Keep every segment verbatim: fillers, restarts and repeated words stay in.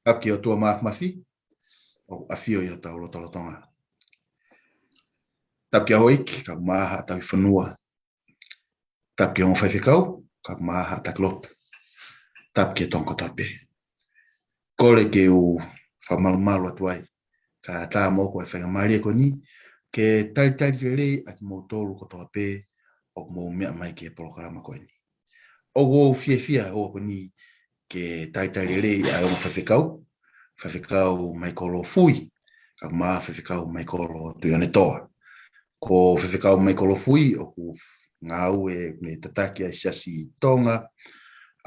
Tapu ki he ʻOtua Māfimafi, ʻoku ʻafio ʻi hotau lotolotonga. Tapu ki he houʻeiki, kae ʻumaʻā haʻa tauhi fonua. Tapu ki he ongo faifekau, kae ʻumaʻā haʻa taki lotu. Tapu ki he Tonga kotoa pē. Kole ke u fakamalumalu atu ai, kae ʻatā moʻoku e faingamālie ko eni, ke talitali lelei ʻa kimoutolu kotoa pē ʻoku mou meʻa mai ki he polokalama ko eni. ʻOku ou fiefia he houa ko eni ke talitali lelei ʻa e ongo faifekau, Faifekau Maikolo Fui, kae ʻumaʻā Faifekau Maikolo Tuʻiʻonetoa. Ko Faifekau Maikolo Fui ʻoku ngāue mo e tataki ʻa e Siasi Tonga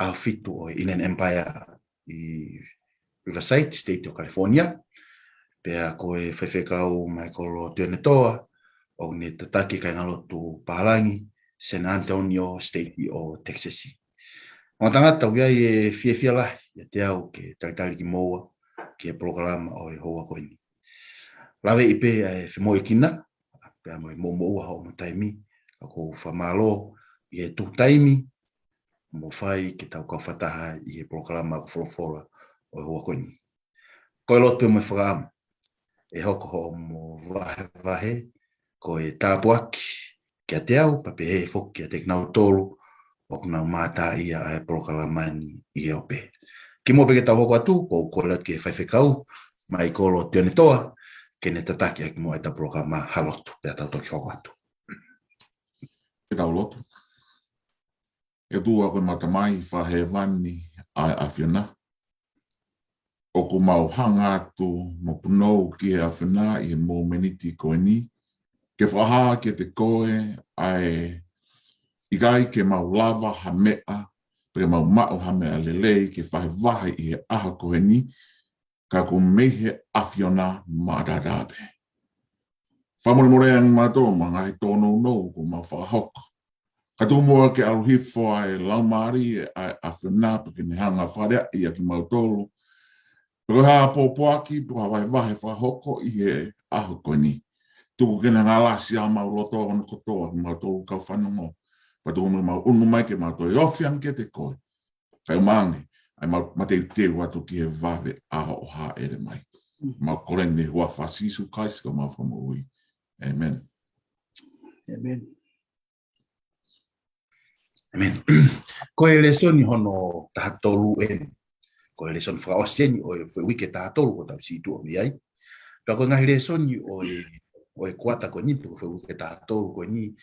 ʻAhofitu ʻo e Inland Empire ʻi Riverside, State ʻo California. Pea ko e Faifekau Maikolo Tuʻiʻonetoa, ʻoku ne tataki e kāingalotu pālangi, San Antonio, State ʻo Texas. Ongo tangata, ʻoku ʻi ai e fiefia lahi ʻiate au ke talitali kimoua ki he polokalama ʻo e houa ko eni. Laveʻi pē ʻa e femoʻuekina, pea mo e moʻumoʻua hoʻomo taimi, ka ʻoku ou fakamālō ʻi he tuku taimi mo fai ke tau kau fakataha ʻi he polokalama ʻoku folofola ʻo e houa ko eni. Ko e lotu pē mo e fakaʻamu, ʻe hoko hoʻomo vahevahe ko e tāpuaki kiate au, pea pehē foki kiate kinautolu ʻoku nau mātā ʻa e polokalama ni ʻi he ope. Kimuʻa pea ke tau hoko atu, ʻoku ou kole atu ki he Faifekau Maikolo Tuʻiʻonetoa, ke ne tataki ʻaki muʻa ʻetau polokalama ha lotu, pea tau toki hoko atu. Ke tau lotu. ʻE ʻOtua ko e Tamai fakahēvani ʻa e ʻAfiona, ʻoku mau hanga atu mo punou ki he ʻAfiona ʻi he momeniti ko eni, ke fakahā kiate koe ʻa e ʻikai ke mau lava ha meʻa, pe ke mau maʻu ha meʻa lelei ke vahevahe ʻi he ʻaho ko eni, ka ʻoku mei he ʻAfiona maʻataʻatā pē. Fakamolemole ange mautolu mo e ngaahi tōnounou kuo mau fakahoko. Ka tuku muʻa ke ʻalu hifo ʻa e Laumālie ʻa e ʻAfiona pea ke ne hanga ʻo fakalea ʻa kimautolu. Pe ko e hā ha pōpoaki, pe ko ha vahevahe fakahoko ʻi he ʻaho ko eni, tuku ke ne hanga ʻo lasi ʻa homau loto kotoa, kimautolu kau fanongo. Pea tuku muʻa ke mau ʻunu mai ke mau toe ofi ange kiate koe. Kae ʻumaʻā ange ʻa e mau mateuteu atu ki he vave ʻa hoʻo hāʻele mai. Mm. Mau kole ni ʻi he huafa ʻo Sīsū Kalaisi ko homau Fakamoʻui. ʻĒmeni. ʻĒmeni. ʻĒmeni. Ko e lēsoni hono taha tolu eni. Ko e lēsoni fakaʻosi eni ʻo e foʻi uike taha tolu kuo tau situʻa mei ai. Pea ko e ngaahi lēsoni ʻo e, ʻo e kuata ko eni, pe ko e foʻi uike taha tolu ko eni,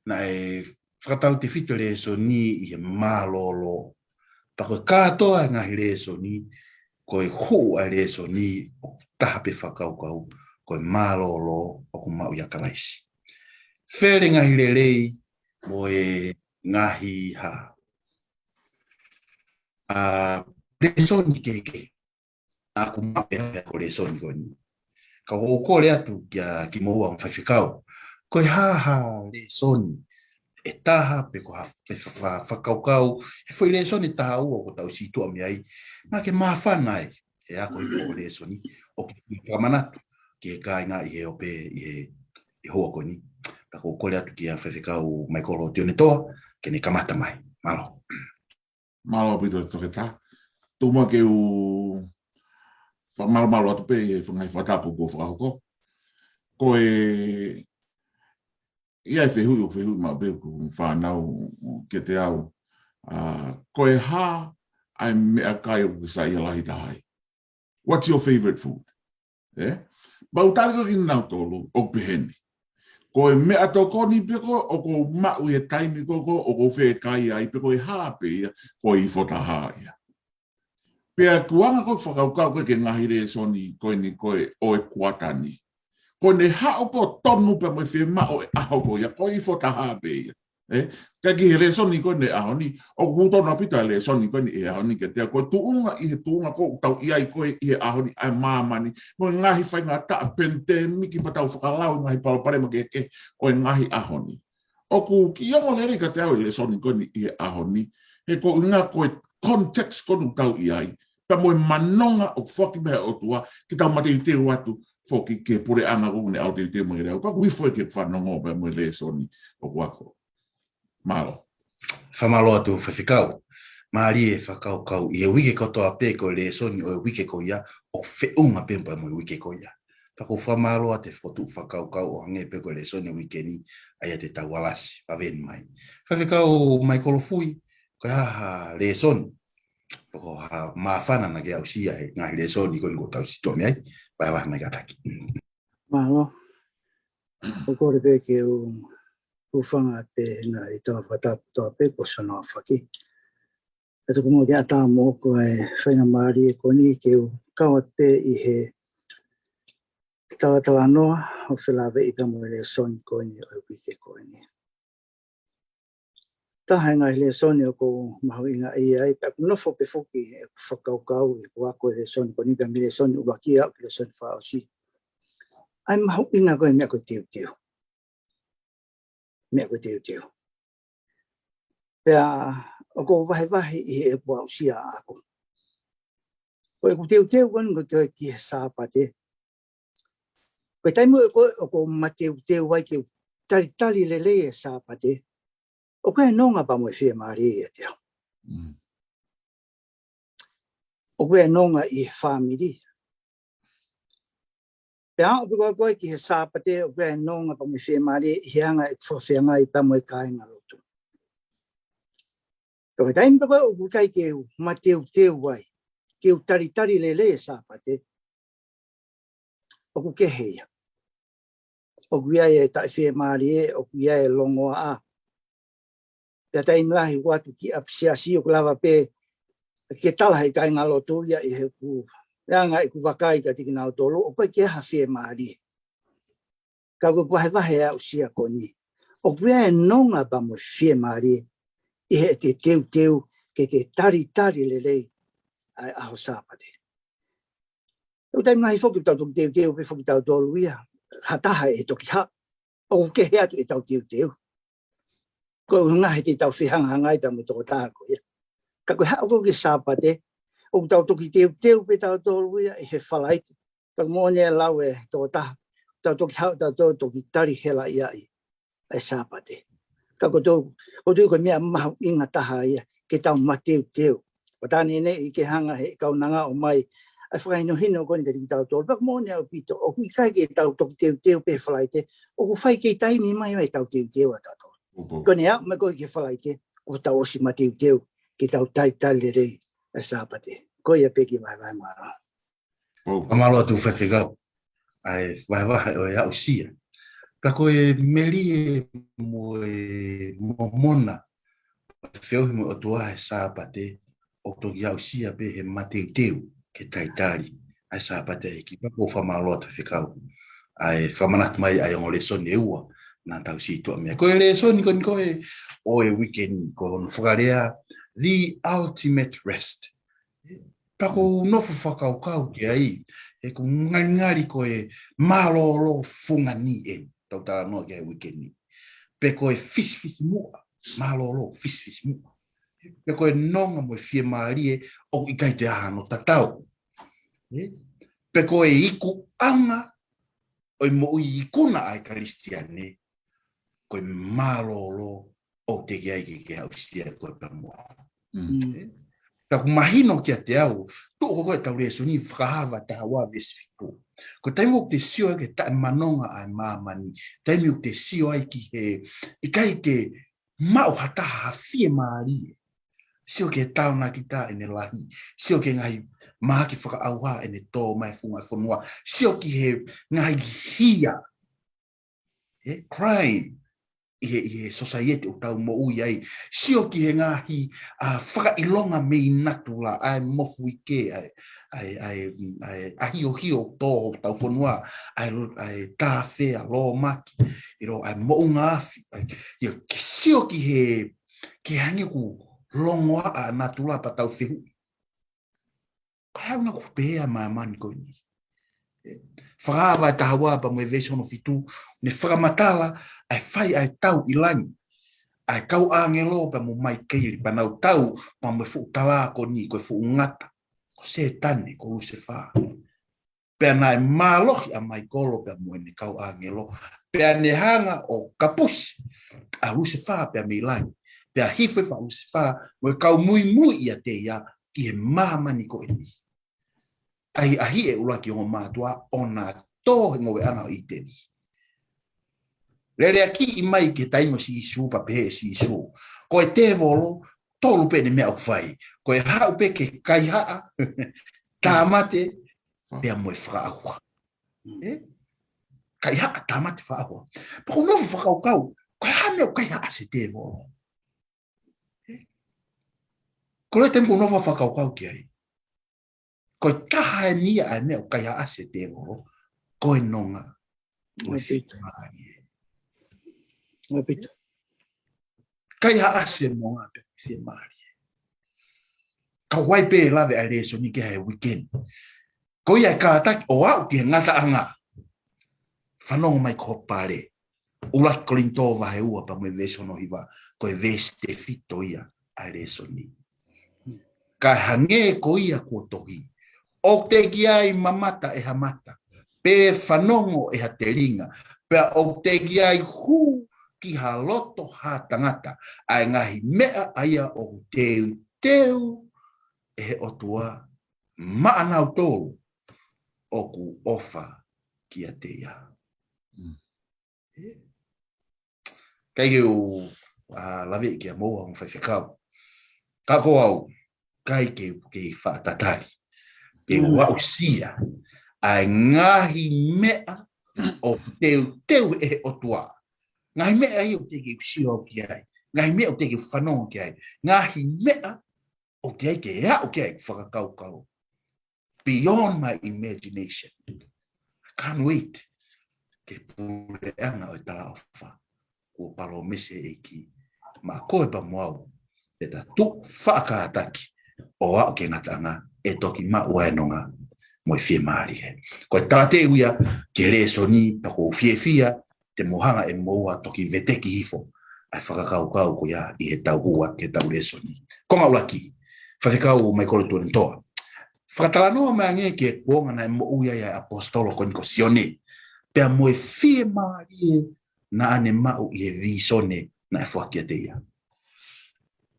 naʻe fakatautefito e lēsoni ʻi he mālōlō. Pea ko e kātoa e ngaahi lēsoni, ko e hū ʻa e lēsoni ʻoku taha pē fakakaukau, ko e mālōlō ʻoku maʻu ʻia Kalaisi. Fele ngaahi lelei mo e ngaahi hā, ʻa, lēsoni kehekehe. ʻA, ʻoku maʻu ʻe he ko e lēsoni ko eni. Ka ʻoku ou kole atu kia kimoua ongo faifekau, ko e hā ha lēsoni ʻe taha pe ko ha fa-, fa-, fakakaukau he foʻi lēsoni ʻe taha ua kuo tau situʻa mei ai, naʻa ke māfana ai he ako ʻi he lēsoni, ʻo ke fakamanatu ki he kāinga ʻi he ope ʻi he, ʻi he houa ko eni. Ka ʻoku ou kole atu kia Faifekau Maikolo Tuʻiʻonetoa ke ne kamata mai. Mālō. Mālō ʻaupito Toketā. Tuku muʻa ke u fakamalumalu atu pē ʻi he ngaahi fakatapu kuo fakahoko. Ko e, ʻi ai e fehuʻi ʻoku fehuʻi maʻu pē ʻe hoku fānau kiate au, ʻa, ko e hā ʻa e meʻakai ʻoku ke saiʻia lahi taha ai? What's your favorite food? ʻE? Pea u tali ko ē kinautolu ʻo pehē ni: Ko e meʻatokoni pē ko ē ʻoku ou maʻu he taimi ko ē ʻoku ou fekai ai, pe ko e hā pē ia, ko e ifo taha ia. Pea ʻoku ou hanga ko ē ʻo fakakaukau ko ē ki he ngaahi lēsoni ko eni ko ē ʻo e kuata ni. Ko ʻene haʻu pē ʻo tonu pē mo e fiemaʻu ʻo e ʻaho ko ia, ko e ifo taha pē ia. ʻE, ka ki he lēsoni ko eni ʻaho ni, ʻoku hū tonu ʻaupito e lēsoni ko eni ʻaho ni kiate au, ko e tuʻunga ʻi he tuʻunga ʻoku tau ʻi ai ko ē ʻi he ʻaho ni ʻa e māmani, mo e ngaahi faingataʻa, pandemic, pea tau fakalau e ngaahi palopalema kehekehe ʻo e ngaahi ʻaho ni. ʻOku kiʻi ongo lelei kiate au e lēsoni ko eni ʻi he ʻaho ni, he ko e ʻuhinga ko e context ko eni ʻoku tau ʻi ai, pea mo e manonga ʻoku foaki mai ʻe he ʻOtua ke tau mateuteu atu foki ki he puleʻanga ko eni ʻoku ne ʻalu teuteu mai kiate au. Pea ʻoku hifo ia ki he fanongo pea mo e lēsoni ʻoku ako. Mālō. Fakamālō atu Faifekau. mālie e fakakaukau ʻi he uike kotoa pē ko e lēsoni ʻo e uike ko ia ʻoku feʻunga pē pea mo e uike ko ia. Ka ʻoku ou fakamālō atu e fokotuʻu fakakaukau ʻo hangē pē ko e lēsoni ʻo e uike ni ʻa ia te tau alasi, vave ni mai. Faifekau Maikolo Fui, ko e hā ha lēsoni, pe ko ha māfana naʻa ke aʻusia he ngaahi lēsoni ko eni kuo tau situʻa mei ai, vahevahe mai kātaki. Mālō. ʻOku ou kole pē ke u hūfanga pē ʻi he ngaahi tala fakatapu kotoa pē kuo ʻosi hono aofaki. Pea tuku muʻa ke ʻatā moʻoku ʻa e faingamālie ko eni ke u kau atu pē ʻi he talatalanoa ʻo felāveʻi pea mo e lēsoni ko eni ʻo e uike ko eni. Taha e ngaahi lēsoni ʻoku ou mahuʻingaʻia ai, pea ʻoku nofo pē foki ʻeku fakakaukau ʻi heʻeku ako e lēsoni ko eni pea mei he lēsoni ʻuluaki aʻu ki he lēsoni fakaʻosi. ʻA e mahuʻinga ko e meʻa ko e teuteu. Meʻa ko e teuteu. Pea ʻoku ou vahevahe ʻi heʻeku aʻusia ako. Ko ʻeku teuteu ko eni ko e ki he Sāpate. Ko e taimi ko ē ʻoku ou mateuteu ai ke u talitali lelei e Sāpate, ʻoku ʻi ai e nonga pea mo e fiemālie ʻiate au. Mm. ʻOku ʻi ai e nonga ʻi he fāmili. Pea aʻu pē ko ē ki he Sāpate, ʻoku ʻi ai e nonga pea mo e fiemālie ʻi he anga ʻeku fakafeangai pea mo e kāingalotu. Pea ko e taimi pē ko ē ʻoku ʻikai ke u mateuteu ai ke u talitali lelei e Sāpate, ʻoku kehe ia. ʻOku ʻi ai e taʻefiemālie, ʻoku ʻi ai e longoaʻa. Pea taimi lahi ʻoku ʻatu ki ʻapisiasi ʻoku lava pē ke tala ʻe he kāingalotu ia ʻi heʻeku, ʻi he anga ʻeku vakai kiate kinautolu, ʻoku ʻikai ke ʻi ai ha fiemālie. Ka ʻoku ou vahevahe e aʻusia ko eni. ʻOku ʻi ai e nonga pea mo e fiemālie ʻi heʻete teuteu ke te talitali lelei ʻa e ʻaho Sāpate. ʻOku taimi lahi foki ʻoku tau toki teuteu pē foki tautolu ia, ha taha ʻe toki haʻu, ʻoku kehe atu ʻetau teuteu. Ko e ʻuhinga he te tau fehangahangai pea mo e tokotaha ko ia. Ka ko e haʻu ko ē ki he Sāpate, ʻoku tau toki teuteu pē tautolu ia ʻi he Falaite. Ka ko e moʻoni e lau e tokotaha, tau toki haʻu tautolu toki tali hela ia ʻi ʻa e Sāpate. Ka ʻoku ou, ʻoku ou tui ko e meʻa mahuʻinga taha ia ke tau mateuteu. Ko e taimi ʻeni ʻi he hanga ʻe he kaunanga ʻo ʻomai ʻa e fakahinohino ko eni kiate kitautolu. Pea ko e moʻoni ʻaupito, ʻoku ʻikai ke tau toki teuteu pē he Falaite, ʻoku fai kei taimi mai ʻetau teuteu ʻatautolu. Ko ʻene aʻu mai ko ē ki he Falaite, ʻoku tau ʻosi mateuteu ke tau talitali lelei ʻa e Sāpate. Ko ia pē ki he vahevahe, mālō. ʻOku ou fakamālō atu faifekau ʻa e vahevahe ʻo e aʻusia. Ka ko e melie mo e momona, feohi mo e ʻOtua he Sāpate, ʻoku toki aʻusia pē he mateuteu ke talitali ʻa e Sāpate ʻEiki. Pea ʻoku ou fakamālō atu faifekau ʻa e fakamanatu mai ʻa e ongo lēsoni ʻe ua naʻa tau situʻa mei ai. Ko e lēsoni ko eni ko ē ʻo e uike ni ko hono fakalea The Ultimate Rest. Pea ʻoku ou nofo fakakaukau ki ai, he ʻoku ngalingali ko e mālōlō fungani ʻeni, tau talanoa ki ai he uike ni. Pe ko e fisifisimuʻa, mālōlō fisifisimuʻa. Pe ko e nonga mo e fiemālie ʻoku ʻikai toe ʻi ai hano tatau. Ē? Pe ko e ikuʻanga ʻo e moʻui ikuna ʻa e Kalisitiane, ko e mālōlō ʻoku teʻeki ai ke ke aʻusia koe pea mo au. Mm. Ē? Ka ʻoku mahino kiate au, tuʻu ko ē ʻetau lēsoni Fakahā vahe taha ua veesi fitu. Ko e taimi ʻoku te sio ai ki he taʻemanonga ʻa e māmani, taimi ʻoku te sio ai ki he ʻikai ke maʻu ha taha ha fiemālie. Sio ki he tāunakita ʻene lahi. Sio ki he ngaahi mahaki fakaʻauha ʻene tō mai he funga ʻo e fonua. Sio ki he ngaahi hia, ē, crime, ʻi he, ʻi he society ʻoku tau moʻui ai. Sio ki he ngaahi, ā, fakaʻilonga mei natula, ʻa e mofuike, ʻa e, ʻa e, ʻa e, ʻa e, ʻa e ʻahiohio ʻoku tō hotau fonua, ʻa e, ʻa e tāfea, lōmaki, ʻilo, ʻa e moʻunga afi, ʻa e, ʻio, ke sio ki he, ki he hangē ʻoku longoaʻa natula pea tau fehuʻi, ko e hā ʻoku pehē ʻa māmani ko eni? Ē, Fakahā vahe taha ua pea mo e veesi hono fitu, ne fakamatala ʻa e fai ʻa e tau ʻi langi, ʻa e kau ʻāngelo pea mo Maikeli, pea nau tau pea mo e fuʻu tala ko eni, ko e fuʻu ngata, ko Sētane, ko Lusefā. Pea naʻe mālohi ʻa Maikolo pea mo ʻene kau ʻāngelo, pea ne hanga ʻo kapusi ʻa Lusefā pea mei langi, Pea hifo ʻa Lusifā mo e kau muimui ʻiate ia ki he māmani ko eni. ʻAhiʻahiʻi e ʻuluaki ongo mātuʻa ʻo na tō he ngoue ʻana ʻo ʻĪteni. Leleakiʻi mai ki he taimi ʻo Sīsū, pea pehē ʻe Sīsū, ko e tēvolo, tolu pē ʻene meʻa ʻoku fai. Ko e haʻu pē ke kaihaʻa, tāmate, pea mo e fakaʻauha. Ē? Kaihaʻa, tāmate, fakaʻauha. Pea ʻoku ou nofo ʻo fakakaukau, ko e hā e meʻa ʻoku kaihaʻasi ʻe he tēvolo? Ē? Ko e taimi ʻoku ou nofo ʻo fakakaukau ki ai, ko e taha eni ia ʻa e meʻa ʻoku kaihaʻasi ʻe he tēvolo, ko e nonga mo e fiemālie. ʻAupito. Kaihaʻasi e nonga pea mo e fiemālie. Ka ʻoku ʻi ai pē e lave ʻa e lēsoni ki he weekend. Ko ia e kātaki ʻo aʻu ki he ngataʻanga. Fanongo mai ki hoʻo pale. ʻUluaki Kolinitō vahe ua pea mo e veesi hono hiva, ko e veesi tefito ia ʻa e lēsoni. Ka hangē ko ia kuo tohi, ʻoku teʻeki ai mamata ʻe ha mata, pe fanongo ʻe ha telinga, pea ʻoku teʻeki ai hū ki ha loto ha tangata, ʻa e ngaahi meʻa ʻa ia ʻoku teuteu ʻe he ʻOtua maʻanautolu ʻoku ʻofa kiate ia. Mm. Ē? ʻIkai ke u, ʻa, lave ki ai mo au mo faifekau. Ka ko au, ʻikai ke, ke faʻa tatali. Ke u aʻusia ʻa e ngaahi meʻa ʻoku teuteu ʻe he ʻOtua. Ngaahi meʻa ia ʻoku teʻeki ke u sio ki ai. Ngaahi meʻa ʻoku teʻeki ke u fanongo ki ai. Ngaahi meʻa ʻoku teʻeki ke aʻu ki ai ʻeku fakakaukau. Beyond my imagination. I can't wait. Ke puleʻanga ʻo e talaʻofa kuo palōmesi ʻe he ʻEiki maʻa koe pea mo au. Te ta tuʻu faʻa kātaki ʻo aʻu ki he ngataʻanga ʻe toki maʻu ai e nonga mo e fiemālie. Ko e talateu ia ki he lēsoni, pea ʻoku ou fiefia te mou hanga ʻe moua ʻo toki veteki hifo ʻa e fakakaukau ko ia ʻi heʻetau hū ki heʻetau lēsoni. Konga ʻuluaki, Faifekau Maikolo Tuʻitonitoa. Fakatalanoa mai angē ki he kuonga naʻe moʻui ai ʻa e ʻaposetolo ko eni ko Sione, pea mo e fiemālie naʻa ne maʻu ʻi he vīsone naʻe foaki kiate ia.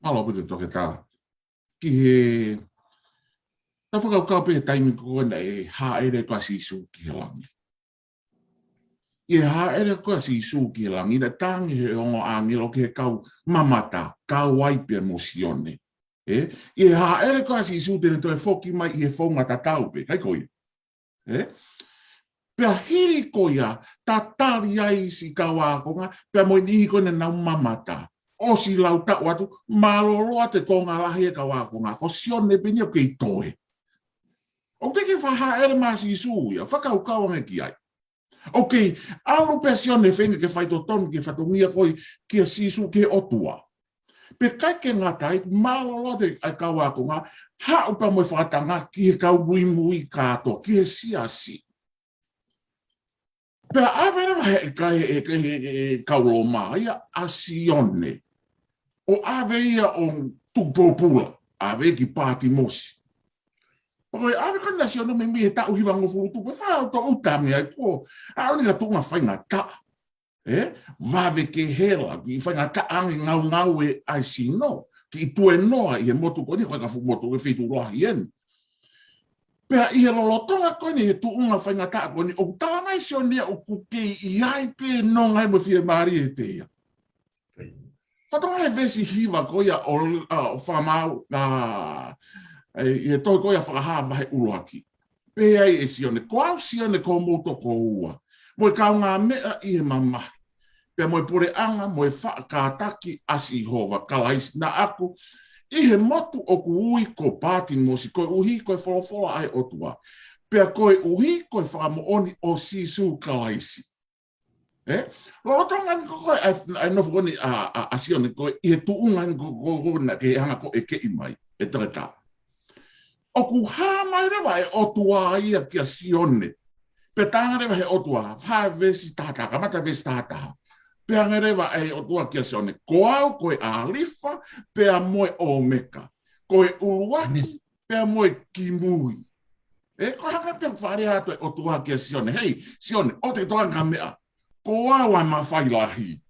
Mālō ʻaupito toketā. Ki he, tau fakakaukau pē he taimi ko ē naʻe hāʻele ko ē ʻa Sīsū ki he langi. ʻI he hāʻele ko ē ʻa Sīsū ki he langi, naʻe tangi he ongo ʻāngelo ki he kau mamata, kau ai pē mo Sione. Ē? ʻI he hāʻele ko ē ʻa Sīsū te ne toe foki mai ʻi he founga tatau pē, ʻikai ko ia. Ē? Pea hili ko ia, tatali ai siʻi kau ākonga, pea mo e niʻihi ko ē naʻa nau mamata. ʻOsi lau taʻu atu, mālōlō atu e konga lahi e kau ākonga, ko Sione pē eni ʻoku kei toe. ʻOku teʻeki ke fakahāʻele mai ʻa Sīsū ia, fakakaukau ange ki ai. ʻOku kei ʻalu pē ʻa Sione ʻo feinga ke faitotonu ki he fatongia ko ē kia Sīsū, ki he ʻOtua. Pea ʻikai ke ngata ai, mālōlō atu e kau ākonga, haʻu pea mo e fakatanga ki he kau muimui kātoa, ki he siasi. Pea ʻave leva he, he, he, he, he kau Loma ia ʻa Sione. ʻO ʻave ia ʻo tuku pōpula, ʻave ki Patimosi. Pea ko e ʻave ko ena ʻa Sione mei, mei he taʻu hivangofulu tupu, ʻe fai ʻo toʻu tangi ai ko, ʻalu eni ki ha tuʻunga faingataʻa. Ē? Vave ke hela, kiʻi faingataʻa ange ngaungaue ʻa e sino, kiʻi tuenoa ʻi he motu ko eni, ko e ka fuʻu motu, ko e feituʻu lahi eni. Pea ʻi he lolotonga ko eni, he tuʻunga faingataʻa ko eni, ʻoku tala mai ʻe Sione ia ʻoku kei ʻi ai pē nonga mo e fiemālie ʻiate ia. Fakatokangaʻi e veesi hiva ko ia ʻo, ʻa, ʻo fakamaau, ʻa, ʻi he tohi ko ia Fakahā vahe ʻuluaki. Pehē ai ʻe Sione, ko au Sione ko homou tokoua, mo e kaungāmeʻa ʻi he mamahi, pea mo e puleʻanga mo e faʻa kātaki ʻa Sihova Kalaisi naʻaku ʻi he motu ʻoku ui ko Patimosi, koeʻuhi ko e folofola ʻa e ʻOtua, pea koeʻuhi ko e fakamoʻoni ʻo Sīsū Kalaisi. Ē? Lolotonga ni ko ē, ʻa, ʻa e nofo ko eni ʻa, ʻa, ʻa Sione ko ē, ʻi he tuʻunga ni ko ē, ko ē, ko ē naʻe hanga ko ē ʻo kei mai, ʻe toketā. ʻOku hā mai leva e ʻOtua ia kia Sione. Pea talaange leva he ʻOtua, Fakahā veesi taha taha, kamata veesi taha taha. Pea talaange leva e ʻOtua kia Sione, ko au ko e ʻAlifa, pea mo e ʻOmeka. Ko e ʻuluaki, pea mo e kimui. Ē, ko e hā e meʻa pea ʻoku fakalea atu e ʻOtua kia Sione? Hei, Sione, ʻoua te ke tokanga ki ha meʻa. Ko au ʻa e mafai lahi.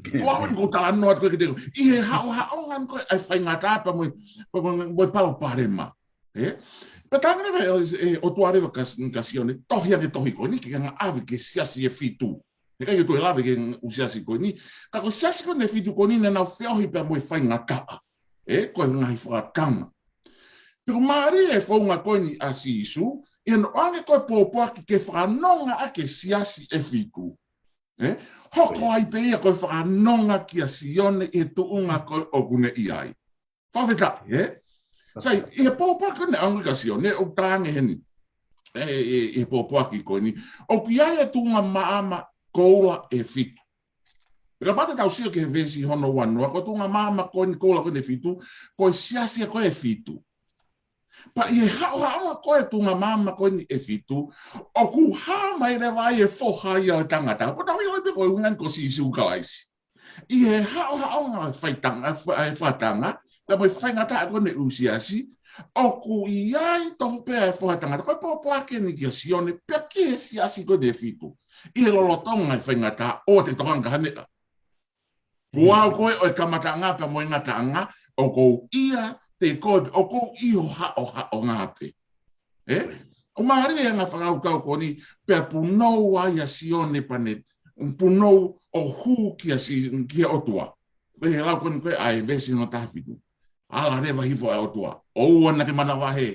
Ko au eni ʻoku ou talanoa atu ki he, ʻi he haʻohaʻonga ko ē ʻa e faingataʻa pea mo e, pea mo e, mo e palopalema. Ē? Pea talaange leva ʻe, ʻe ʻOtua leva kia, kia Sione, tohi ange e tohi ko eni ke ke hanga ʻo ʻave ki he siasi ʻe fitu. He ʻikai ke toe lave ki he ʻū siasi ko eni. Ka ko e siasi ko eni ʻe fitu ko eni naʻa nau feohi pea mo e faingataʻa. Ē, ko e ngaahi fakatanga. Pea ʻoku mālie e founga ko eni ʻa Sīsū, ʻi hono ʻoange ko ē pōpoaki ke fakanonga ʻaki e siasi ʻe fitu. Ē? Hoko ai pē ia ko e fakanonga kia Sione ʻi he tuʻunga ko ē ʻoku ne ʻi ai. Fakafetaʻi, ē? Sai, ʻi he pōpoaki ko ē naʻe ʻoange kia Sione, ʻoku talaange heni. Ē, ʻi, ʻi he pōpoaki ko eni. ʻOku ʻi ai e tuʻunga maama koula ʻe fitu. Pea kapau te tau sio ki he veesi hono uanoa, ko e tuʻunga maama ko eni koula ko eni ʻe fitu, ko e siasi ko ē ʻe fitu. Pea ʻi he haʻohaʻonga ko ē tuʻunga maama ko eni ʻe fitu, ʻoku hā mai leva ai e Foha ia ʻo e tangata. Pea tau ʻilo pē ko e ʻuhinga ko Sīsū Kalaisi. ʻI he haʻohaʻonga e faitanga, e fa-, e fakatanga, pea mo e faingataʻa ko eni ʻū siasi, ʻoku ʻi ai tofu pē ʻa e Foha ʻo e tangata. Ko e pōpoaki eni kia Sione, pea ki he siasi ko eni ʻe fitu. ʻI he lolotonga e faingataʻa, ʻoua te ke tokanga ki ha meʻa. Ko au koe ʻo e kamataʻanga pea mo e ngataʻanga, ʻoku ou ʻiate koe, ʻoku ou ʻi ho haʻohaʻonga pē. Ē? ʻOku mālie e anga e fakakaukau ko eni, pea punou ai ʻa Sione pea ne, punou ʻo hū kia Si-, kia ʻOtua. Pea ʻi he lau ko eni ko ē ʻa e veesi hono taha fitu. Ala leva hifo ʻa e ʻOtua. ʻOua naʻa ke manavahē.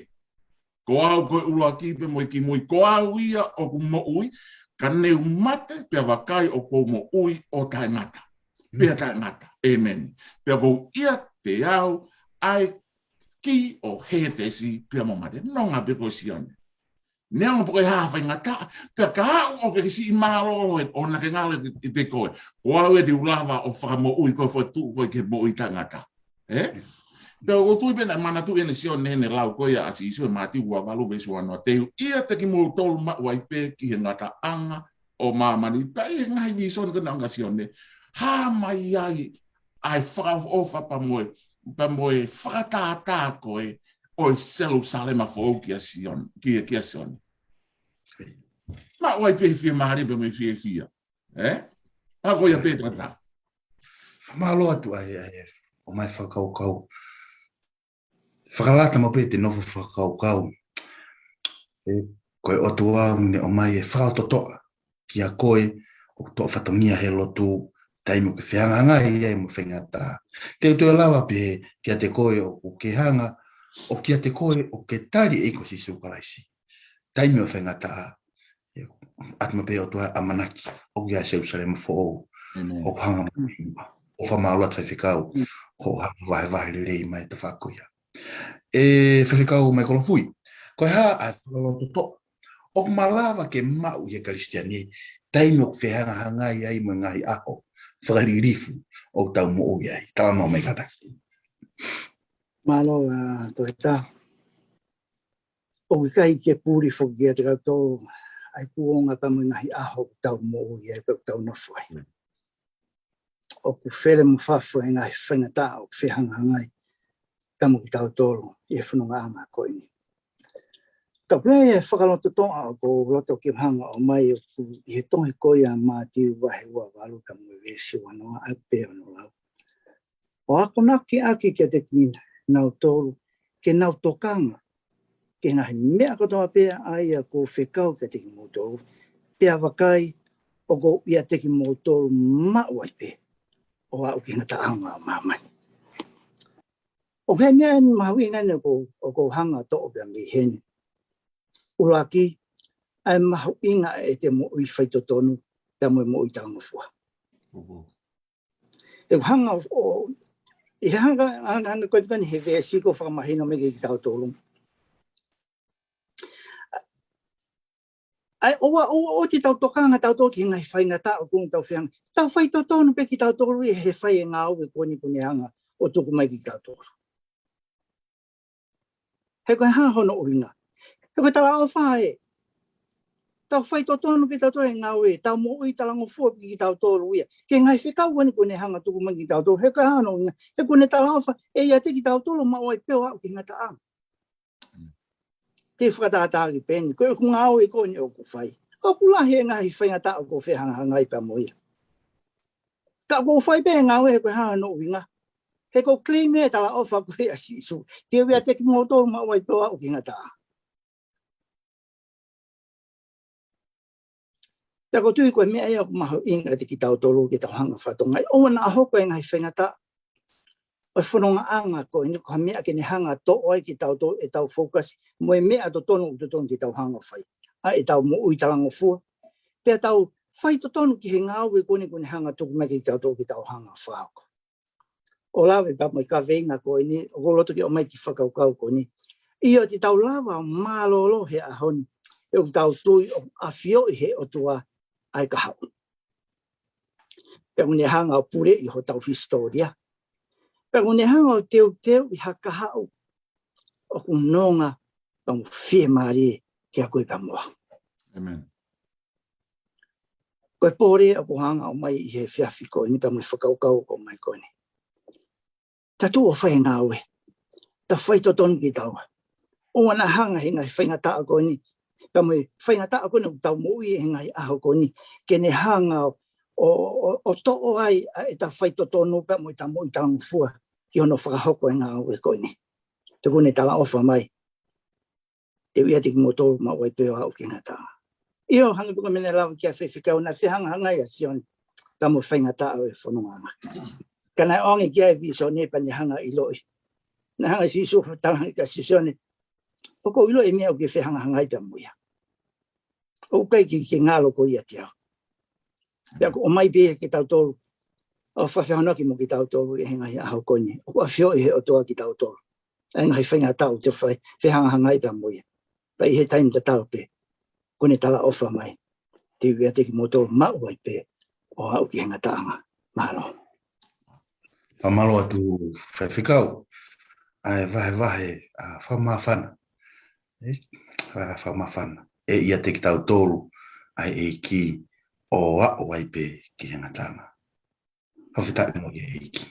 Ko au ko e ʻuluaki pea mo e kimui, ko au ia ʻoku moʻui, ka ne u mate, pea vakai ʻoku ou moʻui ʻo taʻengata. Pea taʻengata. ʻĒmeni. Pea ʻoku ou ʻiate au ʻa e kī ʻo Hētesi pea mo mate. Nonga pē ko Sione. Neongo pe ko e hā e faingataʻa, pea ka aʻu ʻo ke siʻi mālōlō ʻo naʻa ke ngalo ʻiate koe. Ko au ia te u lava ʻo fakamoʻui koe, fokotuʻu koe ki he moʻui taʻengata. Ē? Pea ʻoku ou tui pē naʻe manatuʻi ʻeni ʻe Sione heʻene lau ko ia ʻa Sīsū ʻi Mātiu ua valu veesi uanoa. Te u ʻiate kimoutolu maʻu ai pē ki he ngataʻanga ʻo māmani. Pea ʻi he ngaahi vīsone ko ē naʻe ʻoange ʻe Sione, hā mai ai ʻa e fakaʻofoʻofa pea mo e, pea mo e fakatātā ko ē ʻo e Selūsalema foʻou kia Sione, kia, kia Sione. Maʻu ai pē fiemālie pea mo e fiefia. Ē? Pea ko ia pē tata. Mālō atu ʻa e, ʻa e, ʻomai fakakaukau. Fakalata maʻu pē ʻete nofo fakakaukau. Ē, ko e ʻOtua ʻoku ne ʻomai e fakalototoʻa kia koe ʻoku toʻo fatongia he lotu, taimi ʻoku ke fehangahangai ai mo e faingataʻa. Te u toe lava pē kiate koe ʻoku ke hanga, ʻo kiate koe ʻoku ke tali ʻe koe Sīsū Kalaisi. Taimi ʻo e faingataʻa, ʻoatu maʻu pē ʻe he ʻOtua ʻamanaki, ʻoku ʻi ai e Selūsalema foʻou, ʻoku hanga mai, ʻoku fakamālō atu Faifekau, ʻoku hanga vahevahe lelei mai e tafaʻaki ko ia. ʻE Faifekau Maikolo Fui, ko e hā ʻa e fakalototoʻa ʻoku malava ke maʻu ʻe he Kalisitiane, taimi ʻoku fehangahangai ai mo e ngaahi ʻaho fakalilifu ʻoku tau moʻui ai. Talanoa mai kātaki. Mālō, ʻa, Tohita. ʻOku ʻikai ke puli foki kiate kitautolu ʻa e kuonga pea mo e ngaahi ʻaho ʻoku tau moʻui ai, ʻoku tau nofo ai. ʻOku fele mo fafo e ngaahi faingataʻa ʻoku fehangahangai pea mo kitautolu ʻi he fonongaʻanga ko eni. Ka ko e fakalototoʻa ʻoku ou loto ke hanga ʻo ʻomai ʻoku ʻi he tohi ko ia ʻa Mātiu vahe ua valu pea mo e veesi uanoa, ʻa ē pē ʻoku ne lau. ʻO akonaki ʻaki kiate kinautolu ke nau tokanga ki he ngaahi meʻa kotoa pē ʻa ia kuo fekau kiate kimoutolu. Pea vakai, ʻoku ou ʻiate kimoutolu maʻu ai pē ʻo aʻu ki he ngataʻanga ʻo māmani. ʻOku ʻi ai e meʻa ʻeni mahuʻinga ʻeni ʻoku, ʻoku ou hanga ʻo toʻo pē mei heni. ʻUluaki, ʻa e mahuʻinga ʻete moʻui faitotonu pea mo e moʻui talangofua. ʻOku hanga ʻo, ʻi he hanga, hanga, hanga ko eni he veesi ʻoku fakamahino mai kiate kitautolu. ʻA ia, ʻoua, ʻoua, ʻoua te tau tokanga tautolu ki he ngaahi faingataʻa ʻoku tau fehangahangai. Tau faitotonu pē kitautolu ʻi he fai e ngāue ko eni ʻoku ne hanga ʻo tuku mai kiate kitautolu. He ko e hā hono ʻuhinga? He ko e talaʻofa ē. Tau faitotonu kitautolu he ngāue, tau moʻui talangofua pē kitautolu ia. Ki he ngaahi fekau ko eni ʻoku ne hanga ʻo tuku mai kiate kitautolu. He ko e hā hono ʻuhinga? He ʻoku ne talaʻofa ʻe ʻiate kitautolu maʻu ai pē ʻo aʻu ki he ngataʻanga. Te u fakatātā ki peni, ko ʻeku ngāue ko eni ʻoku fai. ʻOku lahi e ngaahi faingataʻa ʻoku fehangahangai pea mo ia. ʻOku ou fai pē ngāue he ko e hā hono ʻuhinga? He ʻoku ou claim e talaʻofa ko ia ʻa Sīsū. Te u ʻiate kimoutolu maʻu ai pē ʻo aʻu ki he ngataʻanga. Pea ʻoku ou tui ko e meʻa ia ʻoku mahuʻinga kiate kitautolu ke tau hanga ʻo fakatokangaʻi. ʻOua naʻa hoko e ngaahi faingataʻa ʻo e fonongaʻanga ko eni ko ha meʻa ke ne hanga ʻo toʻo ai kitautolu ʻetau focus mo e meʻa totonu ʻoku totonu ke tau hanga ʻo fai. ʻA ʻetau moʻui talangofua. Pea tau faitotonu ki he ngāue ko eni ʻoku ne hanga ʻo tuku mai kiate kitautolu ke tau hanga ʻo fakahoko. ʻO lave pea mo e kaveinga ko eni, ʻoku ou loto ke ʻomai ki he fakakaukau ko eni. ʻIo, te tau lava ʻo mālōlō he ʻaho ni. He ʻoku tau tui ʻoku ʻafioʻi ʻe he ʻOtua ʻa e kahaʻu. Pea ʻoku ne hanga ʻo puleʻi hotau hisitōlia. Pea ʻoku ne hanga ʻo teuteuʻi ha kahaʻu ʻoku nonga pea mo fiemālie kiate koe pea mo au. ʻĒmeni. Ko e pole ʻoku ou hanga ʻo ʻomai ʻi he efiafi ko eni pea mo e fakakaukau ʻoku ou ʻomai ko eni. Tau tuʻu ʻo fai e ngāue. Tau faitotonu kitaua. ʻOua naʻa hanga he ngaahi faingataʻa ko eni. Pea mo e faingataʻa ko eni ʻoku tau moʻui he ngaahi ʻaho ko eni. Ke ne hanga ʻo, ʻo, ʻo, ʻo toʻo ai ʻa ʻetau faitotonu pea mo ʻetau moʻui talangofua ki hono fakahoko e ngāue ko eni. He ʻoku ne talaʻofa mai. Te u ʻiate kimoutolu maʻu ai pē ʻo aʻu ki he ngataʻanga. ʻIo, hangē pē ko e meʻa naʻe lave ki ai ʻa e faifekau naʻe fehangahangai ʻa Sione pea mo e faingataʻa ʻo e fonongaʻanga. Ka naʻe ʻoange ki ai e vīsone pea ne hanga ʻo ʻiloʻi. Naʻe hanga ʻe Sīsū ʻo talaange kia Sione, ʻoku ou ʻiloʻi e meʻa ʻoku ke fehangahangai pea mo ia. ʻOku ʻikai ke, ke ngalo koe ʻiate au. Pea ʻoku ʻomai pē ia kiate kitautolu. ʻO fakafehoanaki mo kitautolu ʻi he ngaahi ʻaho ko eni. ʻOku ʻafioʻi ʻe he ʻOtua kitautolu. ʻA e ngaahi faingataʻa ʻoku te fai, fehangahangai pea mo ia. Pea ʻi he taimi tatau pē, ʻoku ne talaʻofa mai. Te u ʻiate kimoutolu maʻu ai pē ʻo aʻu ki he ngataʻanga. Mālō. Fakamālō atu faifekau. ʻA e vahevahe, ʻa, fakamāfana. ʻE, fa-, fakamāfana. ʻE ʻiate kitautolu, ʻa e ʻEiki ʻo aʻu ai pē ki he ngataʻanga. Fakafetaʻi mo e ʻEiki.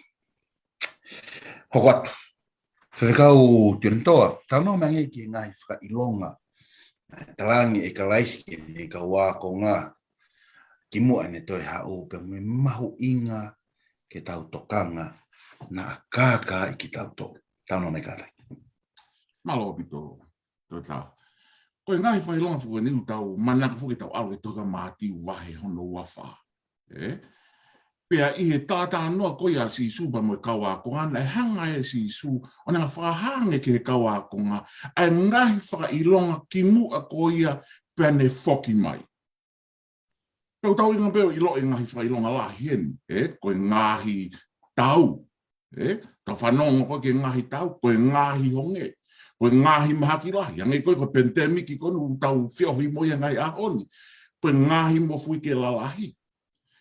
Hoko atu. Faifekau Tionetoa, talanoa mai angē ki he ngaahi fakaʻilonga. Talaange ʻe Kalaisi ki heʻene kau ākonga. Kimuʻa ʻene toe haʻu pea mo e mahuʻinga ke tau tokanga naʻa kākaaʻi kitautolu. Talanoa mai kātaki. Mālō ʻaupito. Tō tā. Ko e ngaahi fakaʻilonga foki eni ʻoku tau manako foki ke tau ʻalu ki he tohi ʻa Mātiu vahe hono ua fā. ʻE? Pea ʻi he talanoa ko ia ʻa Sīsū pea mo e kau ākonga naʻe hanga ʻe Sīsū ʻo ne hanga ʻo fakahā ange ki he kau ākonga ʻa e ngaahi fakaʻilonga kimuʻa ko ia pea ne foki mai. Pea ʻoku tau ʻuhinga pē ʻo ʻiloʻi e ngaahi fakaʻilonga lahi eni, ʻe, ko e ngaahi tau, ʻe, tau fanongo ko ē ki he ngaahi tau, ko e ngaahi honge, ko e ngaahi mahaki lahi, hangē ko ē ko e pandemic ko eni ʻoku tau feohi mo ia he ngaahi ʻaho ni, ko e ngaahi mofuike lalahi.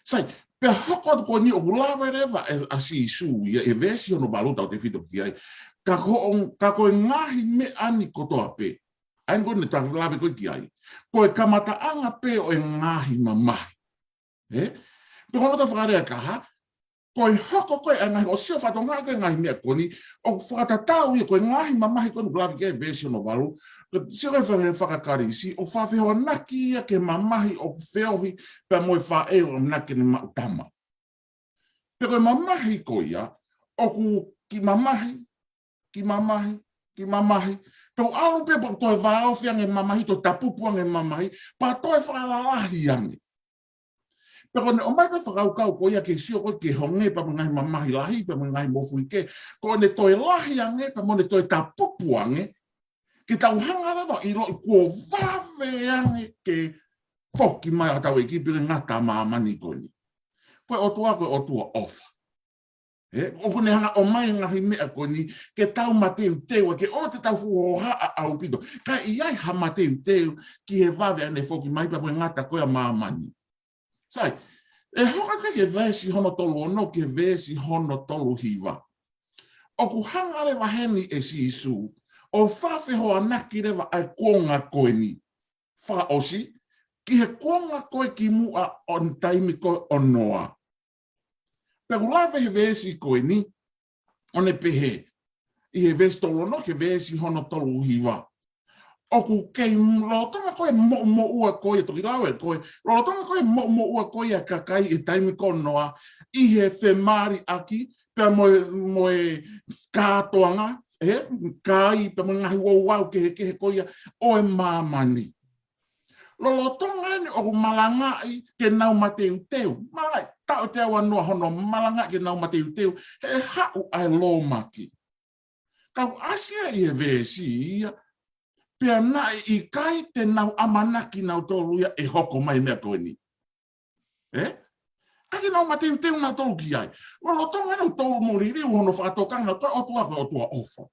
Sai, pea hoko atu ko eni ʻoku lave leva ʻe, ʻa Sīsū ia ʻi he veesi hono valu tautefito ki ai. Ka ko e, ka ko e ngaahi meʻa ni kotoa pē. ʻA ia ko eni tau lave ko ē ki ai. Ko e kamataʻanga pē ʻo e ngaahi mamahi. ʻE? Pea ko hono ʻuhinga fakalea kaha, ko e hoko ko ē ʻa e ngaahi ʻo sio fatongia ko ē ngaahi meʻa ko eni, ʻoku fakatatau ia ko e ngaahi mamahi ko eni ʻoku lave ki ai veesi hono valu, ko e sio ko ē faka-, faka-Kalisi, ʻoku fakafehoanaki ia ki he mamahi ʻoku feohi pea mo e faʻē ʻoku ʻamanaki ke ne maʻu tama. Pea ko e mamahi ko ia, ʻoku kiʻi mamahi, kiʻi mamahi, kiʻi mamahi. Pea ʻoku ʻalu pē pea toe vāofi ange mamahi, toe tapupu ange mamahi, pea toe fakalalahi ange. Pea ko ʻene ʻomai ko ē fakakaukau ko ia ke sio ko ē ki he honge pea mo e ngaahi mamahi lahi, pea mo e ngaahi mofuike. Ko ʻene toe lahi ange, pea mo ʻene toe tapupu ange. Ke tau hanga leva ʻo ʻiloʻi kuo vave ange ke foki mai ʻa hotau ʻEiki pea ke ngata ʻa māmani ko eni. Ko e ʻOtua, ko e ʻOtua ʻofa. ʻE, ʻoku ne hanga ʻo ʻomai e ngaahi meʻa ko eni, ke tau mateuteu, ke ʻoua te tau fuʻu hohaʻa ʻaupito. Ka ʻi ai ha mateuteu, ki he vave ʻene foki mai pea mo e ngata ko ē ʻa māmani. Sai, ʻe hoko atu ki he veesi hono tolu ono, ki he veesi hono tolu hiva. ʻOku hanga leva heni ʻe Sīsū, ʻo fakafehoanaki leva ʻa e kuonga ko eni. Fakaʻosi, ki he kuonga ko ē kimuʻa ʻo e taimi ko ē ʻo Noa. Pea ʻoku lave he veesi ko eni, ʻo ne pehē, ʻi he veesi tolu ono ki he veesi hono tolu hiva. ʻoku kei lolotonga ko ē moʻumoʻua ko ia, toki lau ʻe koe, lolotonga ko ē moʻumoʻua ko ia ʻa e kakai ʻi he taimi ko hono ʻi he femāliʻaki, pea mo e, mo e kātoanga, ē, kai, pea mo e ngaahi ouau kehekehe ko ia ʻo e māmani. Lolotonga eni ʻoku malangaʻi ke nau mateuteu. Malangaʻi, taʻu ʻe teau noa hono malangaʻi ke nau mateuteu. He haʻu ʻa e lōmaki. Ka ʻoku ʻasi ia ʻi he veesi ia, pea naʻe ʻikai te nau ʻamanaki nautolu ia ʻe hoko mai meʻa ko eni. Ē? Ka ke nau mateuteu nautolu ki ai. Lolotonga nautolu mo liliu hono fakatokanga nautolu ʻOtua ko e ʻOtua ʻofa.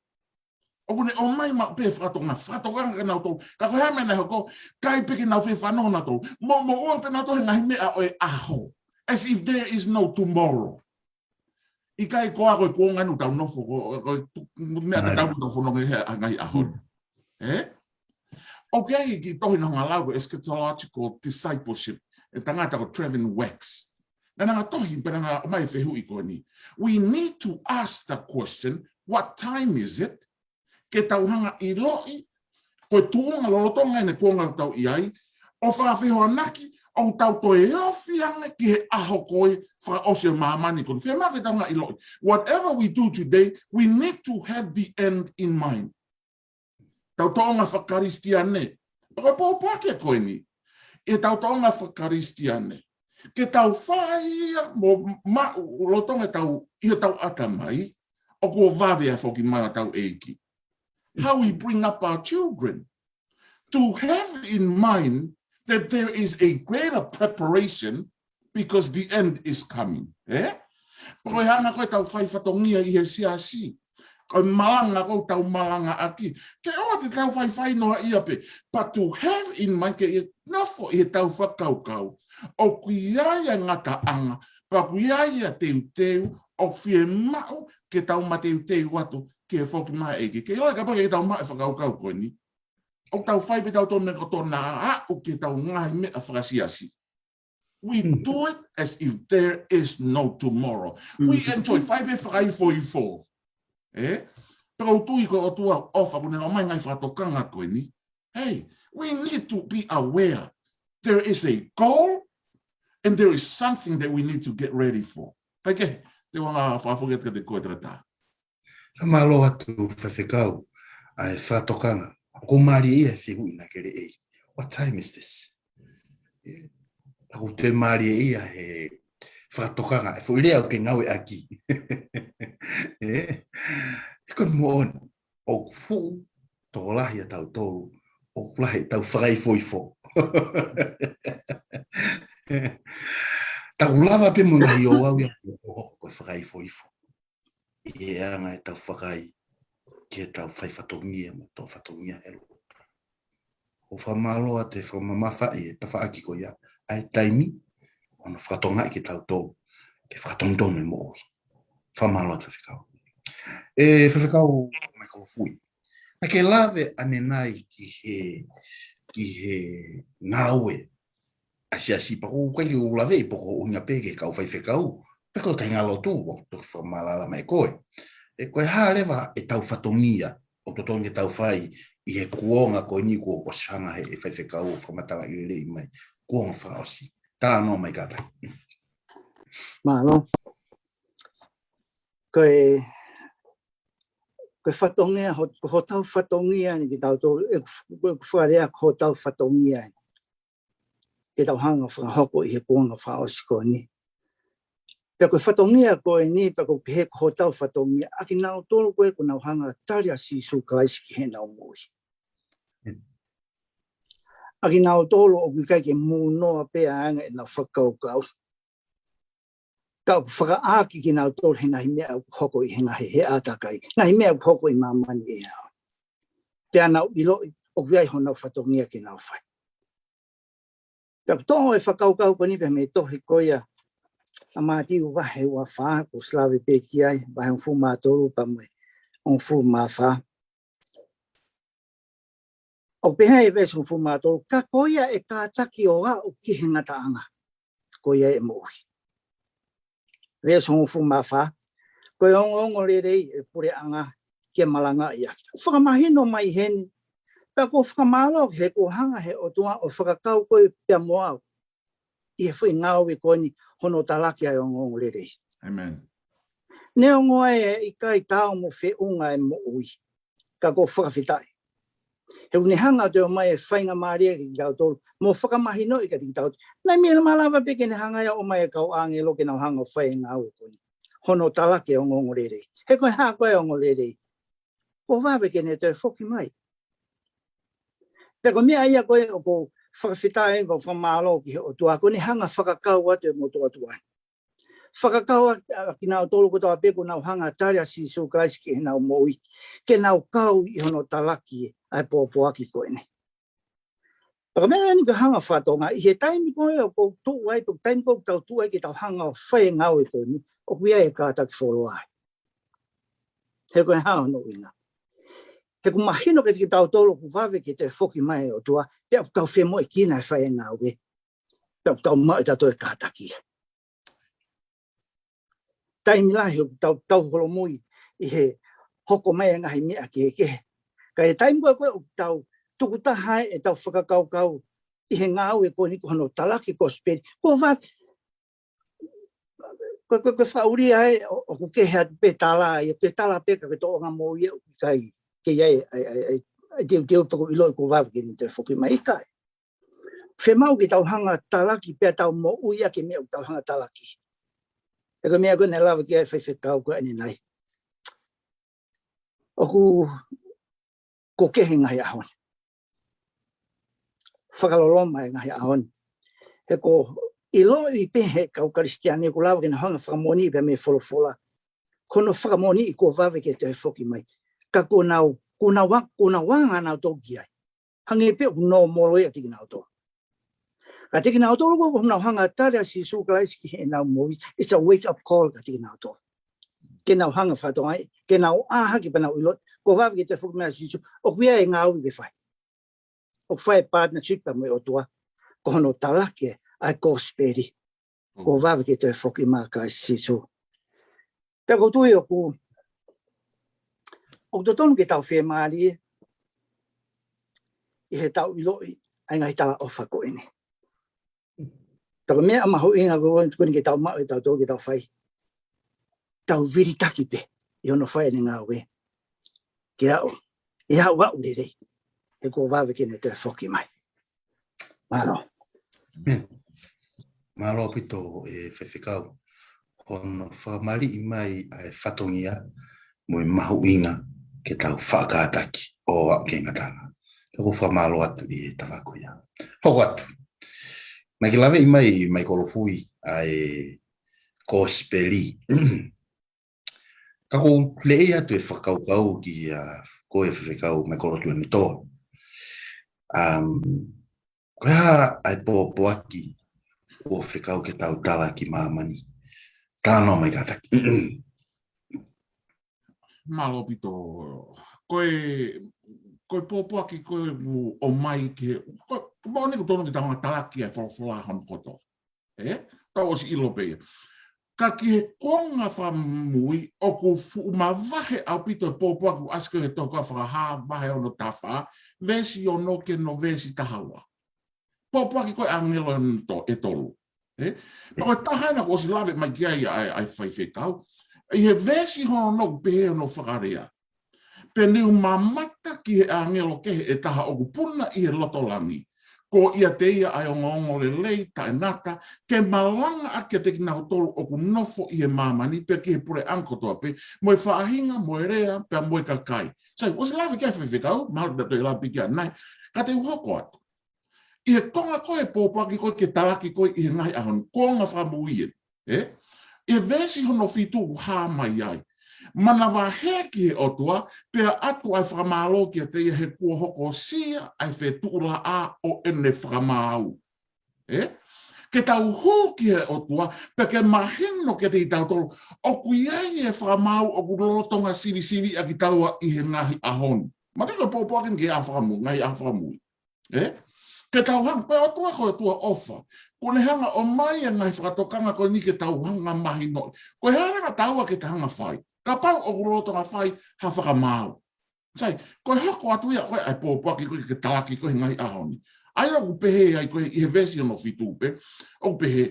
ʻOku ne ʻomai maʻu pē fakatokanga, fakatokanga kia nautolu. Ka ko e hā e meʻa naʻe hoko, ʻikai pē ke nau fefano nautolu. Moʻumoʻua pē nautolu he ngaahi meʻa ʻo e ʻaho. As if there is no tomorrow. ʻIkai ko ā ko e kuonga ʻoku tau nofo, ko, ko e tu-, meʻa tatau ʻoku tau fononga he ngaahi ʻaho. Ē? ʻOku ʻi ai e kiʻi tohi naʻe hanga lau ko e Eschatological Discipleship, ʻe he tangata ko Trevin Wax. Naʻa ne hanga tohi, pea ne hanga ʻomai e fehuʻi ko eni. We need to ask the question, what time is it? Ke tau hanga ʻiloʻi, ko e tuʻunga lolotonga eni e kuonga ʻoku tau ʻi ai, ʻo fakafehoanaki, ʻoku tau toe ofi ange ki he ʻaho ko ē fakaʻosi ʻo māmani ko eni. Fiemaʻu ke tau hanga ʻiloʻi. Whatever we do today, we need to have the end in mind. Tau tōʻonga fakakalisitiane. Pea ko e pōpoaki ko eni. ʻI he tau tōʻonga fakakalisitiane. Ke tau fai ia mo maʻu lolotonga ʻetau, ʻi heʻetau ʻatamai, ʻoku vave ʻa e foki mai ʻa hotau ʻEiki. How we bring up our children. To have in mind that there is a greater preparation because the end is coming. Ē? Pea ko e hā nai ko ē ʻetau fai fatongia ʻi he siasi. Ko e malanga ʻoku tau malangaʻaki. Ke ʻoua te tau faifai noa ia pē. But to have in mind ke ʻi he nofo ʻi heʻetau fakakaukau. ʻOku ʻi ai ʻa e ngataʻanga. Pea ʻoku ʻi ai ʻa e teuteu. ʻOku fiemaʻu ke tau mateuteu atu. Ke foki mai ʻEiki. Ke ʻilo kapau ʻoku tau maʻu e fakakaukau ko eni. ʻOku tau fai pē ʻetau tō meʻa kotoa naʻa aʻu ki heʻetau ngaahi meʻa fakasiasi. We do it as if there is no tomorrow. We enjoy fai pē fakaifoifo. Ē? Pea ʻoku ou tui ko e ʻOtua ʻofa ʻoku ne ʻomai ngaahi fakatokanga ko eni. Hey, we need to be aware. There is a goal and there is something that we need to get ready for. Kae kehe, te u hanga fakafoki atu kiate koe tangata. Fakamālō atu Faifekau, ʻa e fakatokanga. ʻOku mālie ia e fehuʻi naʻa ke lea ai. What time is this? ʻOku toe mālie ia he fakatokanga, e foʻi lea ʻoku ke ngāueʻaki. Ē? He ko e moʻoni, ʻoku fuʻu tokolahi ʻa tautolu, ʻoku lahi ʻetau fakaifoifo. Tau lava pē mo e ngaahi ouau ia ʻoku hoko ko e fakaifoifo. ʻI he anga ʻetau fakaʻi, ke tau fai fatongia mo tō fatongia he lotu. ʻOku fakamālō atu he fakamamafaʻi e tafaʻaki ko ia, ʻa e taimi, ʻo ne fakatokangaʻi kitautolu, ke fakatonutonu e moʻui. Fakamālō atu Faifekau. ʻE Faifekau Maikolo Fui. Naʻa ke lave ʻanenai ki he, ki he ngāue ʻa e siasi pea ʻoku ʻikai ke u laveʻi pe ko e ʻuhinga pē ki he kau faifekau, pe ko e kāingalotu, ʻoku toki fakamālama mai koe. ʻE ko e hā leva ʻetau fatongia, ʻoku totonu ke tau fai ʻi he kuonga ko eni kuo ʻosi hanga he faifekau ʻo fakamatalaʻi lelei mai, kuonga fakaʻosi. Talanoa mai kātaki. Mālō. Ko e, ko e fatongia, ho-, ko hotau fatongia ni kitautolu, e, ko e fakalea ko hotau fatongia ni. Ke tau hanga fakahoko ʻi he kuonga fakaʻosi ko eni. Pea ko e fatongia ko eni, pea ʻoku pehē ko hotau fatongia, ʻa kinautolu ko ē ʻoku nau hanga tali ʻa Sīsū Kalaisi ki heʻenau moʻui. ʻA kinautolu ʻoku ʻikai ke mūnoa pē ʻa e anga ʻenau fakakaukau. Ka ʻoku fakaʻā kinautolu he ngaahi meʻa ʻoku hoko ʻi he ngaahi he ʻātakai. Ngaahi meʻa ʻoku hoko ʻi māmani ʻe au. Pea nau ʻiloʻi, ʻoku ʻi ai honau fatongia ke nau fai. Pea ʻoku toʻo e fakakaukau ko eni pē mei he tohi ko ia ʻa Mātiu vahe ua fā, ʻoku ou ʻosi lave pē ki ai, vahe hongofulu mā tolu pea mo e hongofulu mā fā. ʻOku pehē ʻe he veesi hongofulu mā tolu, ka ko ia ʻe kātaki ʻo aʻu ki he ngataʻanga, ko ia ʻe moʻui. Veesi hongofulu mā fā, ko e ongoongolelei ʻo e puleʻanga ke malangaʻi ʻaki. Fakamahino mai heni, Pea ʻoku ou fakamālō he kuo hanga he ʻOtua ʻo fakakau koe pea mo au ʻi he foʻi ngāue ko eni hono talaki ʻa e ongoongolelei. ʻĒmeni. Neongo ʻa e ʻikai taau mo feʻunga e moʻui, ka ʻoku ou fakafetaʻi he ʻoku ne hanga ʻo toe ʻomai e faingamālie kiate kitautolu mo fakamahinoʻi kiate kitautolu. Naʻe mei lama lava pē ke ne hanga ia ʻo ʻomai e kau ʻāngelo ke nau hanga ʻo fai e ngāue ko eni hono talaki e ongoongolelei. He ko e hā koā e ongoongolelei? Kuo vave ke ne toe foki mai. Pea ko e meʻa ia ko ē ʻoku ou fakafetaʻi ai, ʻoku ou fakamālō ki he ʻOtua, kuo ne hanga fakakau atu e motuʻa tuʻa ni. Fakakau atu ʻa kinautolu kotoa pē kuo nau hanga tali ʻa Sīsū Kalaisi ki heʻenau moʻui, ke nau kau ʻi hono talaki ʻa e pōpoaki ko eni. Pea ko e meʻa eni ke hanga fakatonga, ʻi he taimi ko ē ʻoku ou tuʻu ai, pe ko e taimi ko ē ʻoku tau tuʻu ai ke tau hanga ʻo fai e ngāue ko eni, ʻoku ʻi ai e kātaki fuoloa ai. He ko e hā hono ʻuhinga? He ʻoku mahino kiate kitautolu ʻoku vave ke toe foki mai e ʻOtua, pea ʻoku tau femoʻuekina e fai e ngāue, pea ʻoku tau maʻu ʻe tautolu e kātaki. Taimi lahi ʻoku tau, tau holomui ʻi he hoko mai e ngaahi meʻa kehekehe. Ka ʻi he taimi ko ē ʻoku tau tukutaha ai ʻetau fakakaukau ʻi he ngāue ko eni ko hono talaki kosipeli, kuo vave, ko, ko, ko e fakaʻulia ē, ʻo, ʻoku kehe atu pē tala, ʻio, ke tala pē ka ke toʻonga moʻui ʻoku ʻikai ke ʻi ai e, e, e, e, e teuteu pe ko e ʻilo kuo vave ke ne toe foki mai, ʻikai. Fiemaʻu ke tau hanga talaki pea tau moʻui ʻaki e meʻa ʻoku tau hanga talaki. He ko e meʻa ko ē naʻe lave ki ai e faifekau ko eni nai. ʻOku, kuo kehe e ngaahi ʻaho ni. Fakaloloma e ngaahi ʻaho ni. He ʻoku ʻiloʻi pē he kau Kalisitiane ʻoku lava ke nau hanga fakamoʻoni pea mei he folofola. Ko hono fakamoʻoni kuo vave ke toe foki mai. Ka kuo nau, kuo nau ua-, kuo nau anga nautolu ki ai. Hangē pē ʻoku nōmolo ia kiate kinautolu. Ka kiate kinautolu ko ē ʻoku nau hanga tali ʻa Sīsū Kalaisi ki heʻenau moʻui, it's a wake up call kiate kinautolu. Ke nau hanga fakatonga ai, ke nau ʻā hake pea nau ʻilo, kuo vave ke toe foki mai ʻa Sīsū, ʻoku ʻi ai e ngāue ke fai. ʻOku fai e partnership pea mo e ʻOtua, ko hono talaki ʻa e kosipeli. Kuo vave ke toe foki mai ʻa Kalaisi Sīsū. Pea ʻoku ou tui ʻoku, ʻoku totonu ke tau fiemālie ʻi heʻetau ʻiloʻi ʻa e ngaahi talaʻofa ko eni. Pea ko e meʻa mahuʻinga ko eni ke tau maʻu ʻe tautolu ke tau fai. Tau vilitaki pē ʻi hono fai ʻene ngāue. Ke aʻu, ʻe aʻu aʻu lelei. He kuo vave ke ne toe foki mai. Mālō. ʻĒmeni. Mālō ʻaupito e faifekau. Hono fakamaliʻi mai ʻa e fatongia mo e mahuʻinga ke tau faʻa kātaki ʻo aʻu ki he ngataʻanga. Ka ʻoku ou fakamālō atu ʻi he tafaʻaki ko ia. Hoko atu. Naʻe ke laveʻi mai, Michael Fui, ʻa e kosipeli. Ka ʻoku ou leʻi atu e fakakaukau kia koe faifekau Michael Tuʻiʻonetoa. Um, ko e hā ʻa e pōpoaki ʻoku fekau ke tau tala ki māmani? Talanoa mai kātaki. Mālō ʻaupito. Ko e, ko e pōpoaki ko ē ʻoku ʻomai ke, ko, ko e moʻoni ʻoku totonu ke tau hanga talaki ʻa e folofola hono kotoa. ʻE? Tau ʻosi ʻilo pē ia. Ka ki he konga fakamui ʻoku fuʻu mavahe ʻaupito e pōpoaki ʻoku ʻasi ko ē he Tohi Fakahā vahe ono taha fā, veesi ono ki hono veesi taha ua. Pōpoaki ko ē ʻa e ʻāngelo ʻe to-, ʻe tolu. ʻE? Pea ko e taha ena kuo ʻosi lave mai ki ai ʻa e, ʻa e faifekau. ʻI he veesi hono ono ʻoku pehē hono fakalea. Pea ne u mamata ki he ʻāngelo kehe ʻe taha ʻoku puna ʻi he loto langi. Ko ʻiate ia ʻa e ongoongolelei taʻengata, ke malangaʻaki ʻiate kinautolu ʻoku nofo ʻi he māmani pea ki he puleʻanga kotoa pē, mo e faʻahinga, mo e lea, pea mo e kakai. Sai, ʻosi lave ki ai faifekau, mahalo te u toe lave pē ki ai ʻanenai, ka te u hoko atu. ʻI he konga ko ē pōpoaki ko ē ke talaki ko ē ʻi he ngaahi ʻaho ni, konga fakamui ē. ʻE? ʻI he veesi hono fitu ʻoku hā mai ai. Manavahē ki he ʻOtua, pea ʻatu ʻa e fakamālō kiate ia he kuo hokosia ʻa e fetuʻulaʻā ʻo ʻene fakamaau. ʻE? Ke tau hū ki he ʻOtua, pea ke mahino kiate kitautolu, ʻoku ʻi ai e fakamaau ʻoku lolotonga sivisiviʻaki kitaua ʻi he ngaahi ʻaho ni. Manatuʻi ko e pōpoaki ki he ʻaho fakamui, ngaahi ʻaho fakamui. ʻE? Ke tau hanga, ko e ʻOtua ko e ʻOtua ʻofa. Kuo ne hanga ʻo ʻomai e ngaahi fakatokanga ko eni ke tau hanga mahinoʻi. Ko e hā leva taua ke ta hanga fai? Kapau ʻoku lolotonga fai ha fakamaau. Sai, ko e hoko atu ia ko ē ʻa e pōpoaki ko ē ke talaki ko ē he ngaahi ʻaho ni. ʻA ia ʻoku pehē ai ko ē ʻi he veesi hono fitu pē, ʻoku pehē,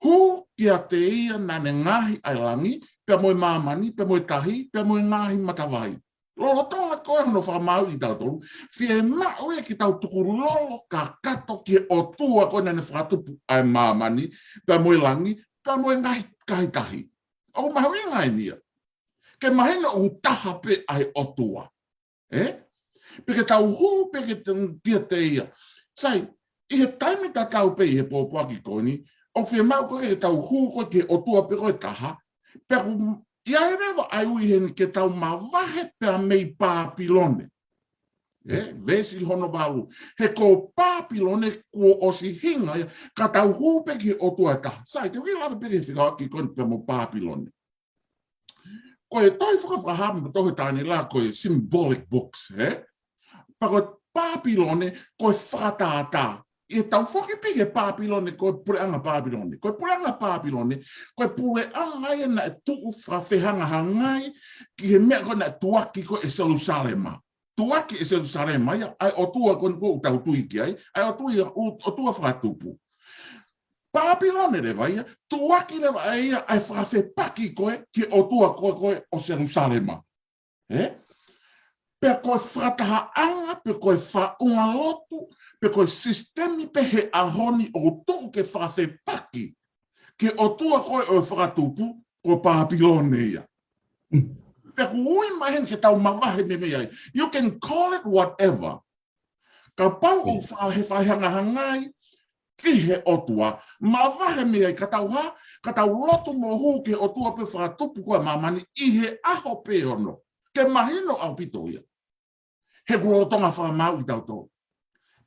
hū kiate ia naʻa ne ngaohi ʻa e langi, pea mo e māmani, pea mo e tahi, pea mo e ngaahi matavai. Lolotonga ko ē hono fakamaau ʻi tautolu, fiemaʻu ia ke tau tukulolo kakato ki he ʻOtua ko ē naʻa ne fakatupu ʻa e māmani, pea mo e langi, pea mo e ngaahi kakai tahi. ʻOku mahuʻinga eni ia. Ke mahino ʻoku taha pē ʻa e ʻOtua. Ē? Pea ke tau hū pē ke te, kiate ia. Sai, ʻi he taimi tatau pē ʻi he pōpoaki ko eni, ʻoku fiemaʻu ko ē ke tau hū ko ē ki he ʻOtua pē ko e taha. Pea ʻoku ʻi ai leva ʻa e ui heni ke tau mavahe pea mei Pāpilone. Ē, veesi hono valu. He ko Pāpilone kuo ʻosi hinga ia, ka tau hū pē ki he ʻOtua ʻe taha. Sai, te u kiʻi lave pē ki he fekauʻaki ko eni pea mo Pāpilone. Ko e tohi Fakahā mo e tohi Taniela ko e symbolic books, ē? Pea ko Pāpilone ko e fakatātā. ʻI he tau foki pē ki he Pāpilone, ko e puleʻanga Pāpilone. Ko e puleʻanga Pāpilone, ko e puleʻanga ia naʻe tuʻu fakafehangahangai ki he meʻa ko ē naʻe tuʻaki ko ē ʻe Selusalema. Tuʻaki ʻe Selusalema ia, ʻa e ʻOtua ko eni ʻoku tau tui ki ai, ʻa e ʻOtua ia, ʻo, ʻOtua fakatupu. Pāpilone leva ia, tuʻaki leva ʻe ia ʻa e fakafepaki ko ē ki he ʻOtua ko ē, ko ē ʻo Selusalema. Ē? Pea ko e fakatahaʻanga, pe ko e faʻunga lotu, pe ko e sisitemi pē he ʻaho ni ʻoku tuʻu ke fakafepaki ki he ʻOtua ko ē ʻo e fakatupu, ko Pāpilone ia. Mm. Pea ʻoku ui mai heni ke tau mavahe mei ai. You can call it whatever. Kapau ʻoku fa-, he faʻahingahangai ki he ʻOtua, mavahe mei ai ka tau hā, ka tau lotu mo hū ki he ʻOtua pē fakatupu ko ē ʻa māmani ʻi he ʻaho pē ono. Ke mahino ʻaupito ia. He ʻoku lolotonga fakamaau ʻi tautolu.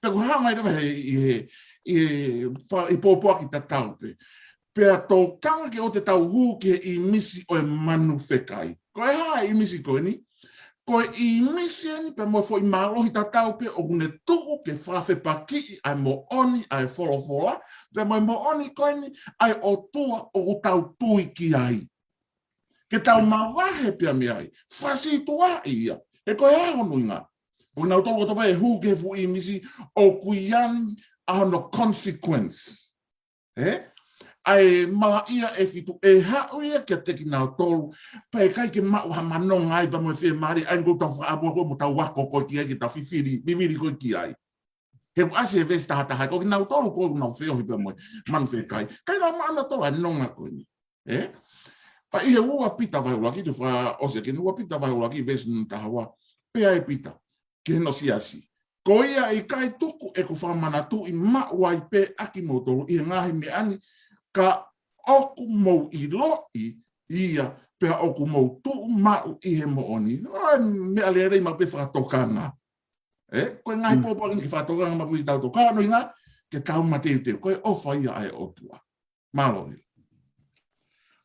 Pea ʻoku hā mai leva he, ʻi he, ʻi he, fa-, ʻi he pōpoaki tatau pē. Pea tokanga ke ʻoua te tau hū ki he ʻīmisi ʻo e manu fekai. Ko e hā e ʻīmisi ko eni? Ko e ʻīmisi eni pea mo e foʻi mālohi tatau pē ʻoku ne tuʻu ke fakafepakiʻi ʻa e moʻoni ʻa e folofola, pea mo e moʻoni ko eni ʻa e ʻOtua ʻoku tau tui ki ai. Ke tau mavahe pea mei ai, fakasītuʻaʻi ia. He ko e hā hono ʻuhinga? Ko kinautolu kotoa pē ʻe hū ki he fuʻu ʻīmisi ʻoku ʻi ai ʻa hono consequence. Ē? ʻA e malaʻia ʻe fitu ʻe haʻu ia kiate kinautolu, pea ʻikai ke maʻu ha manonga ai pea mo e fiemālie, ʻa ia ʻoku tau fakaʻapuʻapu mo tau ako ko ē ki ai ke tau fifili, vivili ko ē ki ai. He ʻoku ʻasi he veesi taha taha, ko kinautolu ko ē ʻoku nau feohi pea mo e manu fekai. ʻIkai nau maʻu nautolu ʻa e nonga ko eni. Ē? Pea ʻi he ua Pita vahe ʻuluaki, te u fakaʻosi ʻaki eni, ua Pita vahe ʻuluaki veesi taha ua, pehē ʻe Pita ki hono siasi. Ko ia ʻikai tuku ʻeku fakamanatuʻi maʻu ai pē ʻakimoutolu ʻi he ngaahi meʻa ni, ka ʻoku mou ʻiloʻi ia, pea ʻoku mou tuʻu maʻu ʻi he moʻoni. ʻA e meʻa lelei maʻu pē fakatokanga. Ē? Ko e ngaahi Mm. pōpoaki ni ke fakatokanga maʻu pē ʻi tautolu. Ka ko hono ʻuhinga, ke tau mateuteu. Ko e ʻofa ia ʻa e ʻOtua. Mālō.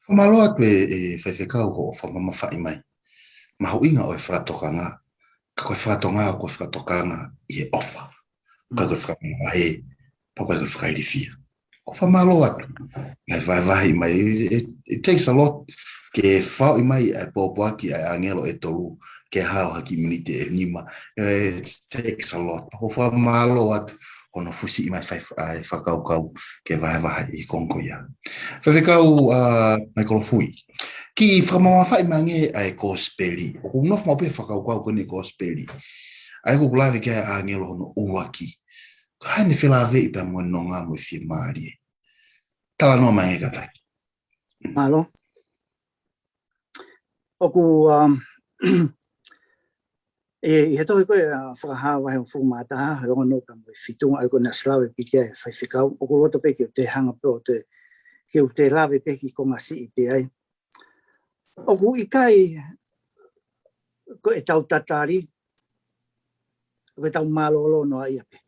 Fakamālō atu e, e faifekau hoʻo fakamamafaʻi mai. Mahuʻinga ʻo e fakatokanga. Ka ko e fakatokanga, ko e fakatokanga ʻi he ʻofa. Ka ko e fakamavahe, pea ko e fakailifia. ʻOku fakamālō atu. Mai vahevahe mai, it, it, it takes a lot. Ke fai mai ʻa e pōpoaki ʻa e ʻāngelo ʻe tolu, ke hao ha kiʻi miniti ʻe nima. It takes a lot. ʻOku fakamālō atu. Hono fusiʻi mai fai, ʻa e fakakaukau ke vahevahe ʻi he konga ko ia. Faifekau, ʻa, Michael Fui. Kiʻi fakamamafaʻi mai ange ʻa e kosipeli. ʻOku nofo maʻu pē fakakaukau ko eni kosipeli. ʻA ia ʻoku lave ki ai ʻa e ʻāngelo hono ʻuluaki. Ko e hā ʻene felāveʻi pea mo e nonga mo e fiemālie. Talanoa mai ange kātaki. Mālō. ʻOku, um, ʻi, ʻi he tohi ko ē, ʻa, Fakahā vahe hongofulu mā taha, he ono pea mo e fitu, ʻa ia ko ʻene ʻosi lave pē ki ai e faifekau, ʻoku loto pē ke u toe hanga pē ʻo toe, ke u toe lave pē ki he konga siʻi pē ai. ʻOku ʻikai ko ʻetau tatali, ko ʻetau mālōlō noa ia pē.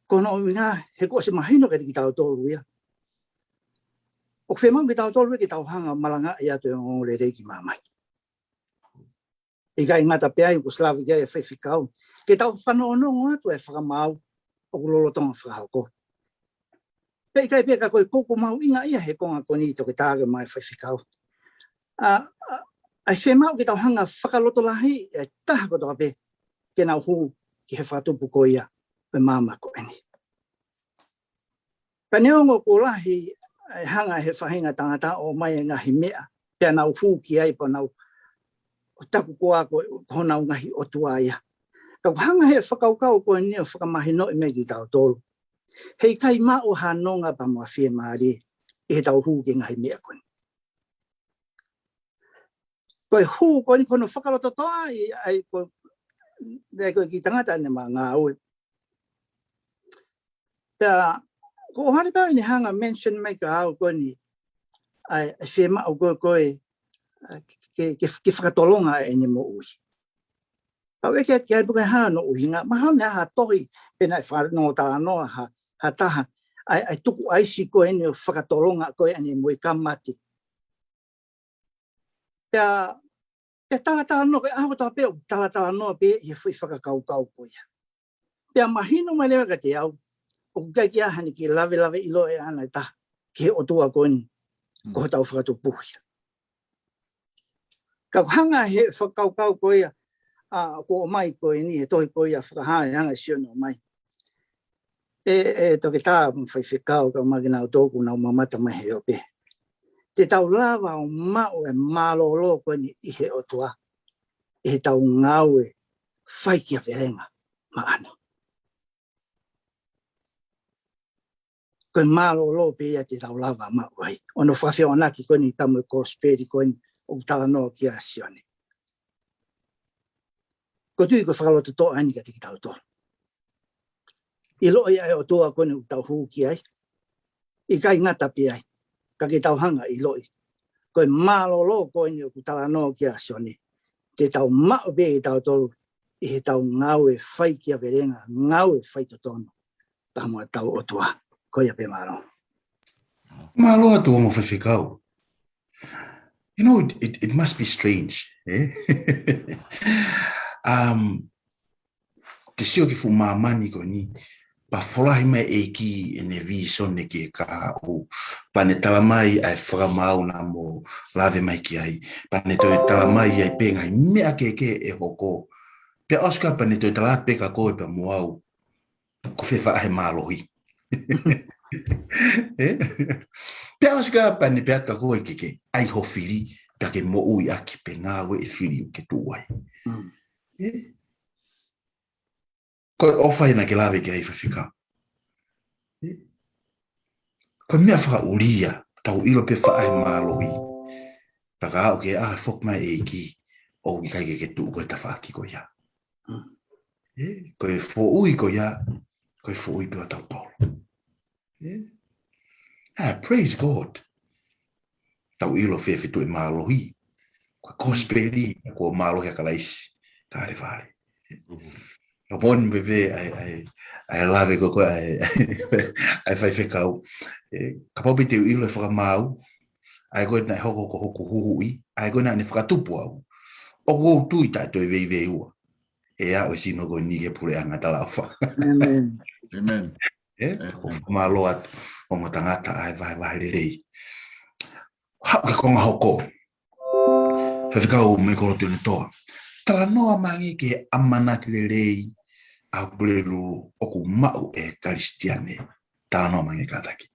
Ko hono ʻuhinga, he kuo ʻosi mahino kiate kitautolu ia. ʻOku fiemaʻu kitautolu ia ke tau hanga ʻo malangaʻi atu e ongoongolelei ki māmani. ʻIkai ngata pē ai, ʻoku ʻosi lave ki ai e faifekau. Ke tau fanongonongo atu e fakamaau ʻoku lolotonga fakahoko. Pea ʻikai pē ka ko e ʻoku mahuʻinga ia he konga ko eni, Toketā, kae ʻumaʻā e faifekau. ʻA, ʻa, ʻa e fiemaʻu ke tau hanga fakalotolahi e taha kotoa pē ke nau hū ki he fakatupu ko ia ʻo e maama ko eni. Pea neongo kuo lahi e hanga he faʻahinga tangata ʻo ʻomai e ngaahi meʻa, pea nau hū ki ai, pea nau ʻo taku ko ā ko, ko honau ngaahi ʻotua ia. Ka ʻoku hanga he fakakaukau ko eni ʻo fakamahinoʻi mai kiate kitautolu, heʻikai maʻu ha nonga pea mo ha fiemālie ʻi heʻetau hū ki he ngaahi meʻa ko eni. Ko e hū ko eni ko hono fakalototoʻa ʻi ai ko, ʻi ai ko e kiʻi tangata ʻene maʻu ngāue. Pea ko ʻOhani pē ʻene hanga mention mai kiate au ko eni ʻa e, ʻa e fiemaʻu ko ē ko ē, ʻa, ke, ke, ke fakatolonga ʻene moʻui. Pea u ʻeke ki ai pe ko e hā hono ʻuhinga, mahalo naʻe ʻi ai ha tohi pe naʻe fanongo talanoa ha, ha taha ʻa e, ʻa e tuku ʻaisi ko eni ʻo fakatolonga ko ē ʻene moʻui ka mate. Pea, pea talatalanoa, ko e ʻaho kotoa pē ʻoku talatalanoa pē ʻi he foʻi fakakaukau ko ia. Pea mahino mai leva kiate au ʻoku ʻikai ke ʻi ai haʻane kiʻi lavelave ʻiloʻi ʻaʻana ʻe taha ki he ʻOtua ko eni, ko hotau fakatupu ia. Ka ʻoku hanga he fakakaukau ko ia, ʻa, kuo ʻomai ko eni he tohi ko ia Fakahā, ʻe hanga ʻe Sione ʻo ʻomai. ʻE, ʻe Toketā mo e faifekau, kae ʻumaʻā kinautolu ʻoku nau mamata mai he ope, te tau lava ʻo maʻu e mālōlō ko eni ʻi he ʻOtua ʻi heʻetau ngāue faikiavelenga maʻana. Ko e mālōlō pē ia te tau lava maʻu ai ʻi hono fakafehoanaki ko eni pea mo e kosipeli ko eni ʻoku talanoa ki ai ʻa Sione. Ko e tui ko e fakalototoʻa eni kiate kitautolu. ʻIloʻi ʻa e ʻOtua ko eni ʻoku tau hū ki ai. ʻIkai ngata pē ai, ka ke tau hanga ʻiloʻi ko e mālōlō ko eni ʻoku talanoa ki ai ʻa Sione, te tau maʻu pē ʻe tautolu ʻi heʻetau ngāue faikiavelenga, ngāue faitotonu pea mo hotau ʻOtua. Ko ia pē, mālō. Mālō atu ongo faifekau. You know, it, it, it must be strange, eh? Um, ke sio ki he fuʻu māmani ko eni, pea folahi mai e ʻEiki ʻene vīsone ki he kahaʻu, pea ne tala mai ʻa e fakamaau naʻa mo lave mai ki ai, pea ne toe tala mai ai pē ngaahi meʻa kehekehe ʻe hoko. Pea ʻosi ko ia pea ne toe tala pē kia koe pea mo au, ko fē faʻahi mālohi. Eh? Pea ʻosi ko ia pea ne pehē atu kia koe ke ke ʻai ho fili, pea ke moʻui ʻaki pē ngāue e fili ʻoku ke tuʻu ai. Mm. Eh? Ko e ʻofa ia naʻa ke lave ki ai, faifekau. Eh? Ko e meʻa fakaʻuli ia, tau ʻilo pē faʻahi mālohi. Pea ka aʻu ki he ʻaho ʻe foki mai e ʻEiki, ʻoku ʻikai ke ke tuʻu koe he tafaʻaki ko ia. Mm. Eh? Ko e foʻui ko ia, ko e foʻui pē ʻo tautolu. Eh? Ah, praise God. Tau ʻilo fēfē tuʻu e mālohi. Ko e kosipeli, ko e mālohi ʻa Kalaisi, Kalevale. Mm. Ka poni pē pē ʻa e, ʻa e, ʻa e lave ko ē ʻa e, ʻa e faifekau. Eh, kapau pē te u ʻilo e fakamaau, ʻa ē ko ē naʻe hoko ko hoku huhuʻi, ʻa ē ko ē naʻa ne fakatupu au, ʻoku ou tui taʻe toe veiveiua ʻe aʻu e sino ko eni ki he puleʻanga talaʻofa. Amen. Amen. Eh, ʻoku ou fakamālō atu ongo tangata ʻa e vahevahe lelei. Haʻu ki he konga hoko. Faifekau Michael Tionetoa. Talanoa mai angé ki he ʻamanaki lelei ʻa Pulelulu ʻoku maʻu ʻe he Kalisitiane. Talanoa mai angé kātaki.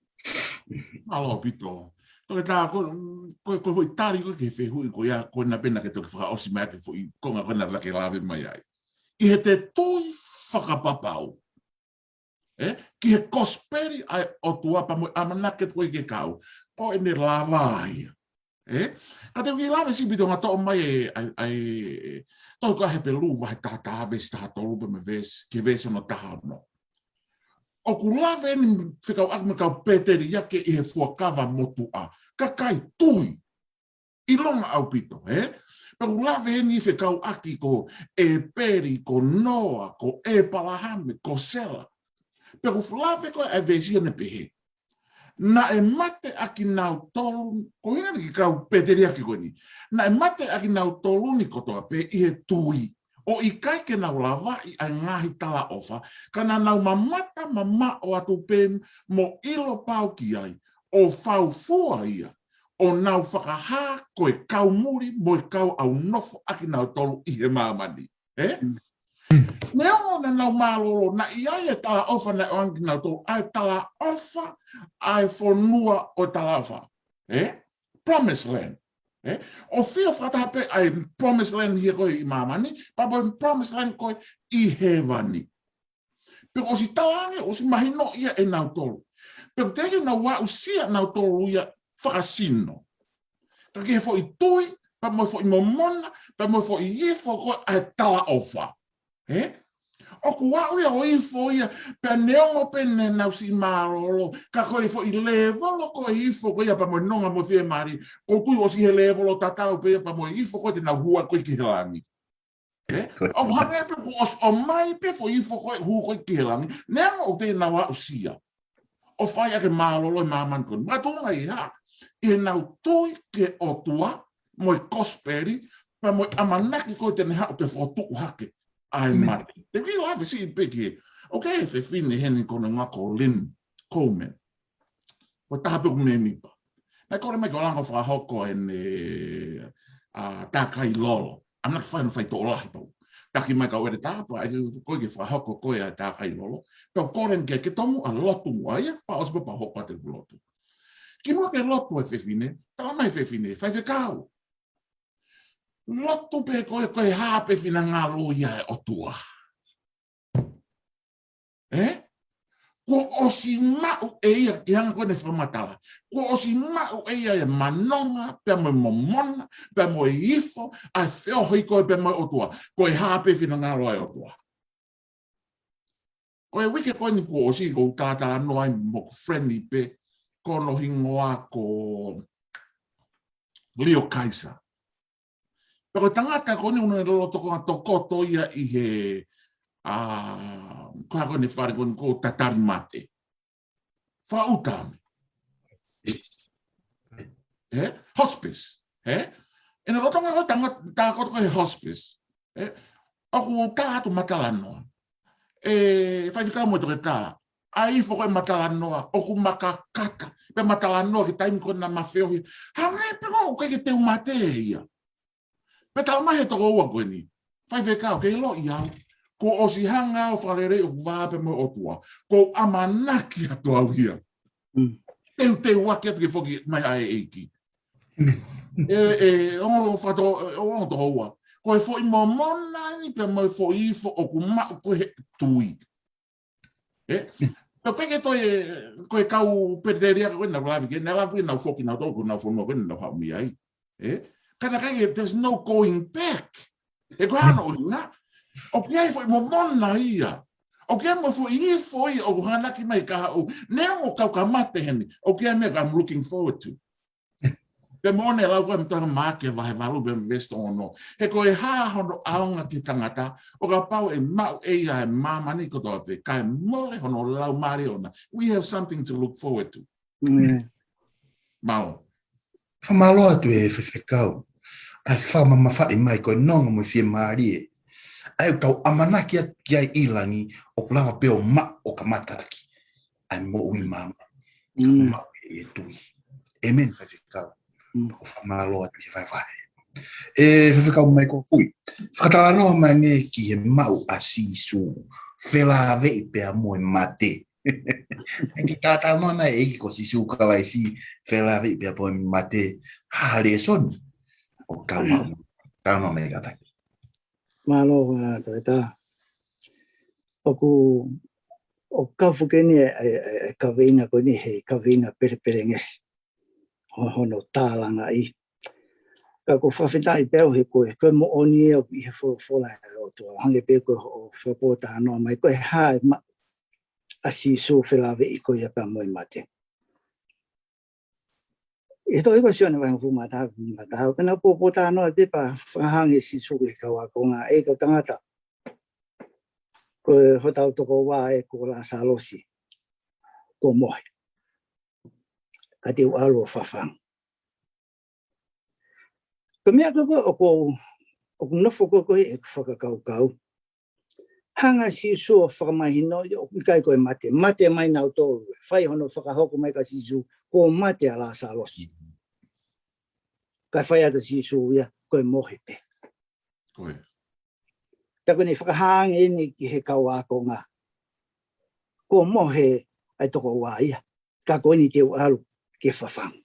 Mālō ʻaupito. Toketā, ko, ko, ko e foʻi tali ko ē ki he fehuʻi ko ia, ko ena pē naʻa ke toki fakaʻosi mai ʻaki e foʻi konga ko ena naʻa ke lave mai ai. ʻI heʻete tui fakapapau, eh, ki he kosipeli ʻa e ʻOtua pea mo e ʻamanaki ko ē ke kau, ko ʻene lava ia. Eh? Ka te u kiʻi lave siʻi pito ʻo toʻo mai e, ʻa e, ʻa e, tohi ko ia Hepelū vahe taha taha veesi taha tolu pea mo e veesi, ki he veesi hono taha ono. ʻOku lave eni fekauʻaki mo e kau pēteliake ʻi he fuakava motuʻa. Kakai tui. ʻIlonga ʻaupito, eh? Pea ʻoku lave eni fekauʻaki ko ʻĒpeli, ko Noa, ko ʻĒpalahame, ko Sela. Pea ʻoku lave ko ē ʻa e veesi ʻo ne pehē, naʻe mate ʻakinautolu, ko e ʻuhinga eni ki he kau pēteliake ko eni. Naʻe mate ʻakinautolu ni kotoa pē ʻi he tui. ʻo ʻikai ke nau lavaʻi ʻa e ngaahi talaʻofa, ka naʻa nau mamata mamaʻo atu pē mo ʻilo pau ki ai, ʻo faufua ia, ʻo nau fakahā ko e kau muli mo e kau ʻaunofo ʻa kinautolu ʻi he māmani. Ē? Neongo naʻa nau mālōlō, naʻe ʻi ai e talaʻofa naʻe ʻoange kinautolu, ʻa e talaʻofa, ʻa e fonua ʻo e talaʻofa. Ē? Promised land. Ē? ʻOku fio fakataha pē ʻa e promised land hia ko ē ʻi māmani, pea mo e promised land ko ē ʻi hēvani. Pea ʻosi talaange, ʻosi mahino ia ʻe nautolu. Pea teʻeki ke nau aʻusia nautolu ia fakasino. Ka ki he foʻi tui, pea mo e foʻi momona, pea mo e foʻi ifo ko ē ʻa e talaʻofa. Ē? ʻOku aʻu ia ʻo ifo ia, pea neongo pē naʻa nau siʻi mālōlō, ka ko e foʻi lēvolo ko ē ifo ko ia pea mo e nonga mo e fiemālie, ʻoku ʻosi he lēvolo tatau pē ia pea mo e ifo ko ē te nau hū ko ē ki he langi. Ē? ʻOku hangē pē kuo ʻosi ʻomai pē foʻi ifo ko ē hū ko ē ki he langi, neongo ʻoku teʻeki nau aʻusia. ʻO fai ʻaki e mālōlō ʻi māmani ko eni. Makatuʻunga ʻi hā? ʻI heʻenau tui ki he ʻOtua, mo e kosipeli, pea mo e ʻamanaki ko ē te ne haʻu ke fokotuʻu hake ʻa e mate. Te u kiʻi lave siʻi pē ki he, ʻoku ʻi ai e fefine heni ko ena ngako Lynn Coleman. Ko e taha pē ʻoku mēmipa. Naʻe kole mai ke u langa ʻo fakahoko ʻene, ʻa, tākai lolo. ʻAmanaki fai hono faitoʻo lahi pau. Taki mai kau ʻeletā pea ʻai ko ē ke fakahoko ko ē ʻa e tākai lolo. Pea u kole ki ai ke tomuʻa lotu muʻa ia, pea ʻosi pē pea u hoko atu ʻeku lotu. Kimuʻa ke lotu e fefine, tala mai e fefine, Faifekau. Lotu pē ko ē, ko e hā pē finangalo ia ʻo e ʻOtua. Ē? Kuo ʻosi maʻu ʻe ia, ʻi he anga ko ē ʻene fakamatala. Kuo ʻosi maʻu ʻe ia e manonga, pea mo e momona, pea mo e ifo, ʻa e feohi ko ē pea mo e ʻOtua. Ko e hā pē finangalo ʻa e ʻOtua. Ko e uike ko eni kuo ʻosi ʻoku ou talatalanoa ai mo ʻeku friend pē, ko hono hingoa ko Leo Kaiser. Pea ko e tangata ko eni ʻoku ne lolotonga tokoto ia ʻi he, ʻa, ko e hā ko eni e fale ko eni ko e tatali mate. Fakaʻuta. Ē? Hospice. Ē? ʻI heʻene lolotonga ko e tangata, takoto ko ē he hospice. Ē? ʻOku tā atu ma talanoa. Ē, Faifekau mo e toketā. ʻA e ifo ko ē ma talanoa, ʻoku ma kakata. Pea ma talanoa ki he taimi ko ē naʻa ma feohi. Hangē pē ko ē ʻoku ʻikai ke teu mate ia. Pea tala mai he tokoua ko eni. Faifekau, ke ʻiloʻi au. Kuo ʻosi hanga ʻo fakaleleiʻi hoku vā pea mo e ʻOtua. Kuo u ʻamanaki atu au ia. Mm. Teuteu ake atu ke foki mai ʻa e ʻEiki. Mm. Ē, ē, ongo fato, ē, ongo tokoua. Ko e foʻi momona eni pea mo e foʻi ifo ʻoku maʻu ko ē he tui. Ē? Pea ʻikai ke toe, ko e kau Peleteliaka ko ē naʻa nau lave ki ai, naʻa nau lave ki ai ʻenau foki nautolu, ko ʻenau fonua ko ē naʻa nau haʻu mei ai. Ē? Ka naʻe ʻikai ke, there's no going back. Ē, ko hono ʻuhinga. ʻOku ʻi ai e foʻi momona ia. ʻOku ʻi ai mo e foʻi ifo ia, ʻoku hanganaki mai ka haʻu. Neongo ʻoku ou kau mate heni. ʻOku ʻi ai e meʻa ʻoku, I'm looking forward to. Pea mo ʻene lau ko ē mei he tohi Maʻake vahe valu pea mo e veesi tolu ono. He ko e hā hono ʻaonga ki he tangata, ʻo kapau ʻe maʻu ʻe ia e māmani kotoa pē, kae mole hono laumālie ʻoʻona. We have something to look forward to. Mm. Mālō. Fakamālō atu e Faifekau. ʻA e fakamamafaʻi mai ko e nonga mo e fiemālie. ʻA ia ʻoku tau ʻamanaki atu ki ai ʻi langi ʻoku lava pē ʻo maʻu ʻo kamata ʻaki. ʻA e moʻui māmani. Mm. Maʻu ʻe he tui. ʻĒmeni, Faifekau. Mm. ʻOku fakamālō atu he vahevahe. ʻE, Faifekau Maikolo Kui. Fakatalanoa mai ange ki he maʻu ʻa Sīsū. Felāveʻi pea mo e mate. ʻE ke talanoa naʻe ʻEiki ko Sīsū Kalaisi, felāveʻi pea mo e mate. Hā e lēsoni ʻoku tau maʻu. Talanoa mai kātaki. Mālō, ʻa, toketā. ʻOku, ʻoku kau foki eni e, e, e, e kaveinga ko eni he kaveinga pelepelengesi. Ho-, hono tālangaʻi. Ka ʻoku ou fakafetaʻi pē au he ko e, ko e moʻoni ē ʻoku ʻi he folofola ʻa e ʻOtua. Hangē pē ko hoʻo fakapōtalanoa mai ko e hā e maʻu ʻa Sīsū felāveʻi ko ia pea mo e mate. ʻI he tohi ko Sione vahe hongofulu mā taha, hongofulu mā taha, ʻoku ne pōtalanoa pē pea fakahā ange ʻe Sīsū ki he kau ākonga, ʻe kau tangata. Ko hotau tokoua ē ko Lāsalosi, kuo mohe. Ka te u ʻalu ʻo fafangu. Ko e meʻa ko ē ʻoku ou ʻoku nofo ko ē ko ē ʻeku fakakaukau. Hanga ʻe Sīsū ʻo fakamahinoʻi ʻoku ʻikai ko e mate. Mate mai nautolu. Fai hono fakahoko mai kia Sīsū, kuo mate ʻa Lāsalosi. Kae fai atu ʻe Sīsū ia, ko e mohe pē. Ko ia. Pea ko ʻene fakahā ange eni ki he kau ākonga. Kuo mohe ʻa e tokoua ia. Ka ko eni te u ʻalu ke fafangu.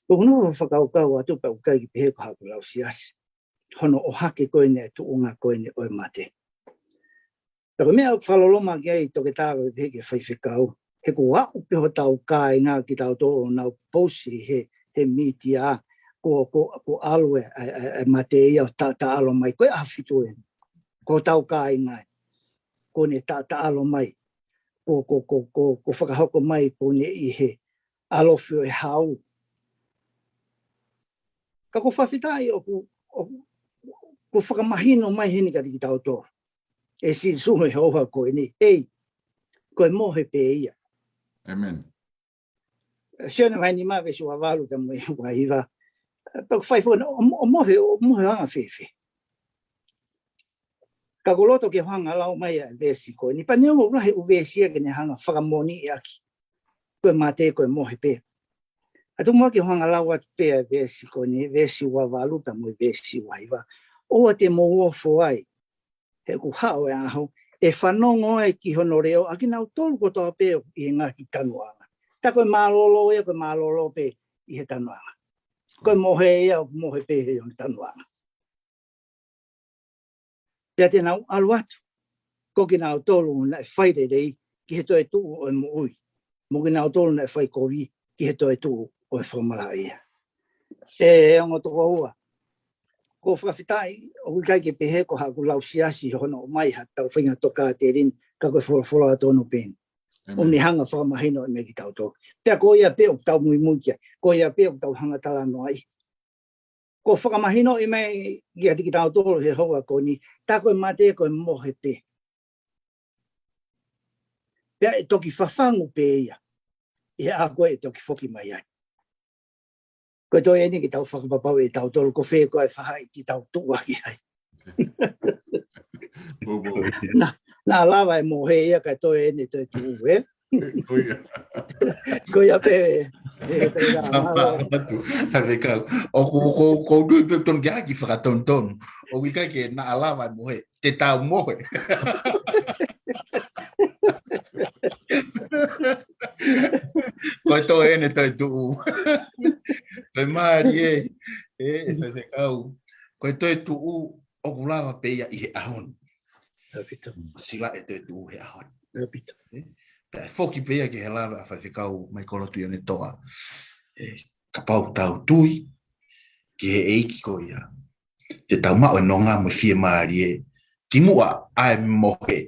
ʻOku ou fakakaukau atu pea ʻoku ʻikai ke pehē ko haʻaku lau siasi. Hono ʻohake ko eni e tuʻunga ko eni ʻo e mate. Pea ko e meʻa ʻoku fakaloloma ki ai toketā ko ē pehē ki he faifekau. He kuo aʻu pē hotau kāinga kitautolu ʻo nau pousi he, he mītia. Kuo, kuo, kuo ʻalu e, e, e, e mate ia ʻo ta, taʻalo mai. Ko e ʻaho fitu eni. Ko hotau kāinga ē. Kuo ne ta, taʻalo mai. Kuo, kuo, kuo, kuo, kuo fakahoko mai kuo ne ʻi he ʻalofi ʻo e hau. Ka ʻoku fakafetaʻi ʻoku, ʻoku, ʻoku fakamahino mai heni kiate kitautolu ʻe Sīsū he houa ko eni. Hei, ko e mohe pē ia. ʻĒmeni. Sione vahe nima veesi ua valu pea mo e ua hiva. Pea ʻoku fai foki ʻo, ʻo mohe, ʻo mohe ʻo anga fēfē. Ka ʻoku ou loto ke u hanga ʻo lau mai ʻa e veesi ko eni. Pea neongo ʻoku lahi e ʻū veesi ia ke ne hanga ʻo fakamoʻoniʻi ʻaki ko e mate ko e mohe pē. Ka tuku muʻa ke u hanga ʻo lau atu pē ʻa e veesi ko eni, veesi ua valu pea mo e veesi ua hiva. ʻOua te mou ofo ai, he kuo haʻu e ʻaho, ʻe fanongo ai ki hono leʻo ʻa kinautolu kotoa pē ʻi he ngaahi tanuʻanga. Tā ko e mālōlō ia, ko e mālōlō pē ʻi he tanuʻanga. Ko e mohe ia, ʻoku mohe pē he ʻi he tanuʻanga. Pea te nau ʻalu atu, ko kinautolu naʻe fai lelei ki he toetuʻu ʻo e moʻui. Mo kinautolu naʻe fai kovi ki he toetuʻu ʻo e fakamalaʻia. ʻE ongo tokoua, ʻoku ou fakafetaʻi, ʻoku ʻikai ke pehē ko haʻaku lau siasi hono ʻomai haʻatau faʻahinga tokāteline, ka ko e folofola tonu pē eni. ʻOku ne hanga ʻo fakamahinoʻi mai kiate kitautolu. Pea ko ia pē ʻoku tau muimui ki ai, ko ia pē ʻoku tau hanga ʻo talanoaʻi. Kuo fakamahinoʻi mai kiate kitautolu he houa ko eni, tā ko e mate ko e mohe pē. Pea ʻe toki fafangu pē ia ʻi he ʻaho ko ē ʻe toki foki mai ai. Ko e toe eni ke tau fakapapauʻi ʻe tautolu ko fē ko ē e faʻahi ke tau tuʻu ʻaki ai. Naʻa, naʻa lava e mohe ia kae toe eni e toetuʻu, ē? Ko ia. Ko ia pē, ē, ko ia. Mālō atu, Faifekau. ʻOku, ʻoku, ʻoku ou tui pē ʻoku tonu ke ʻai ke fakatonutonu. ʻOku ʻikai ke naʻa lava e mohe, te tau mohe. Ko e toe eni e toetuʻu. Ko e mālie, ē, ē, Faifekau. Ko e toetuʻu, ʻoku lava pē ia ʻi he ʻaho ni. Sila e toetuʻu he ʻaho ni. Pea ʻe foki pē ia ki he lave ʻa Faifekau Maikolo Tuʻionetoa. Ē, kapau ʻoku tau tui ki he ʻEiki ko ia, te tau maʻu e nonga mo e fiemālie kimuʻa ʻa e mohe.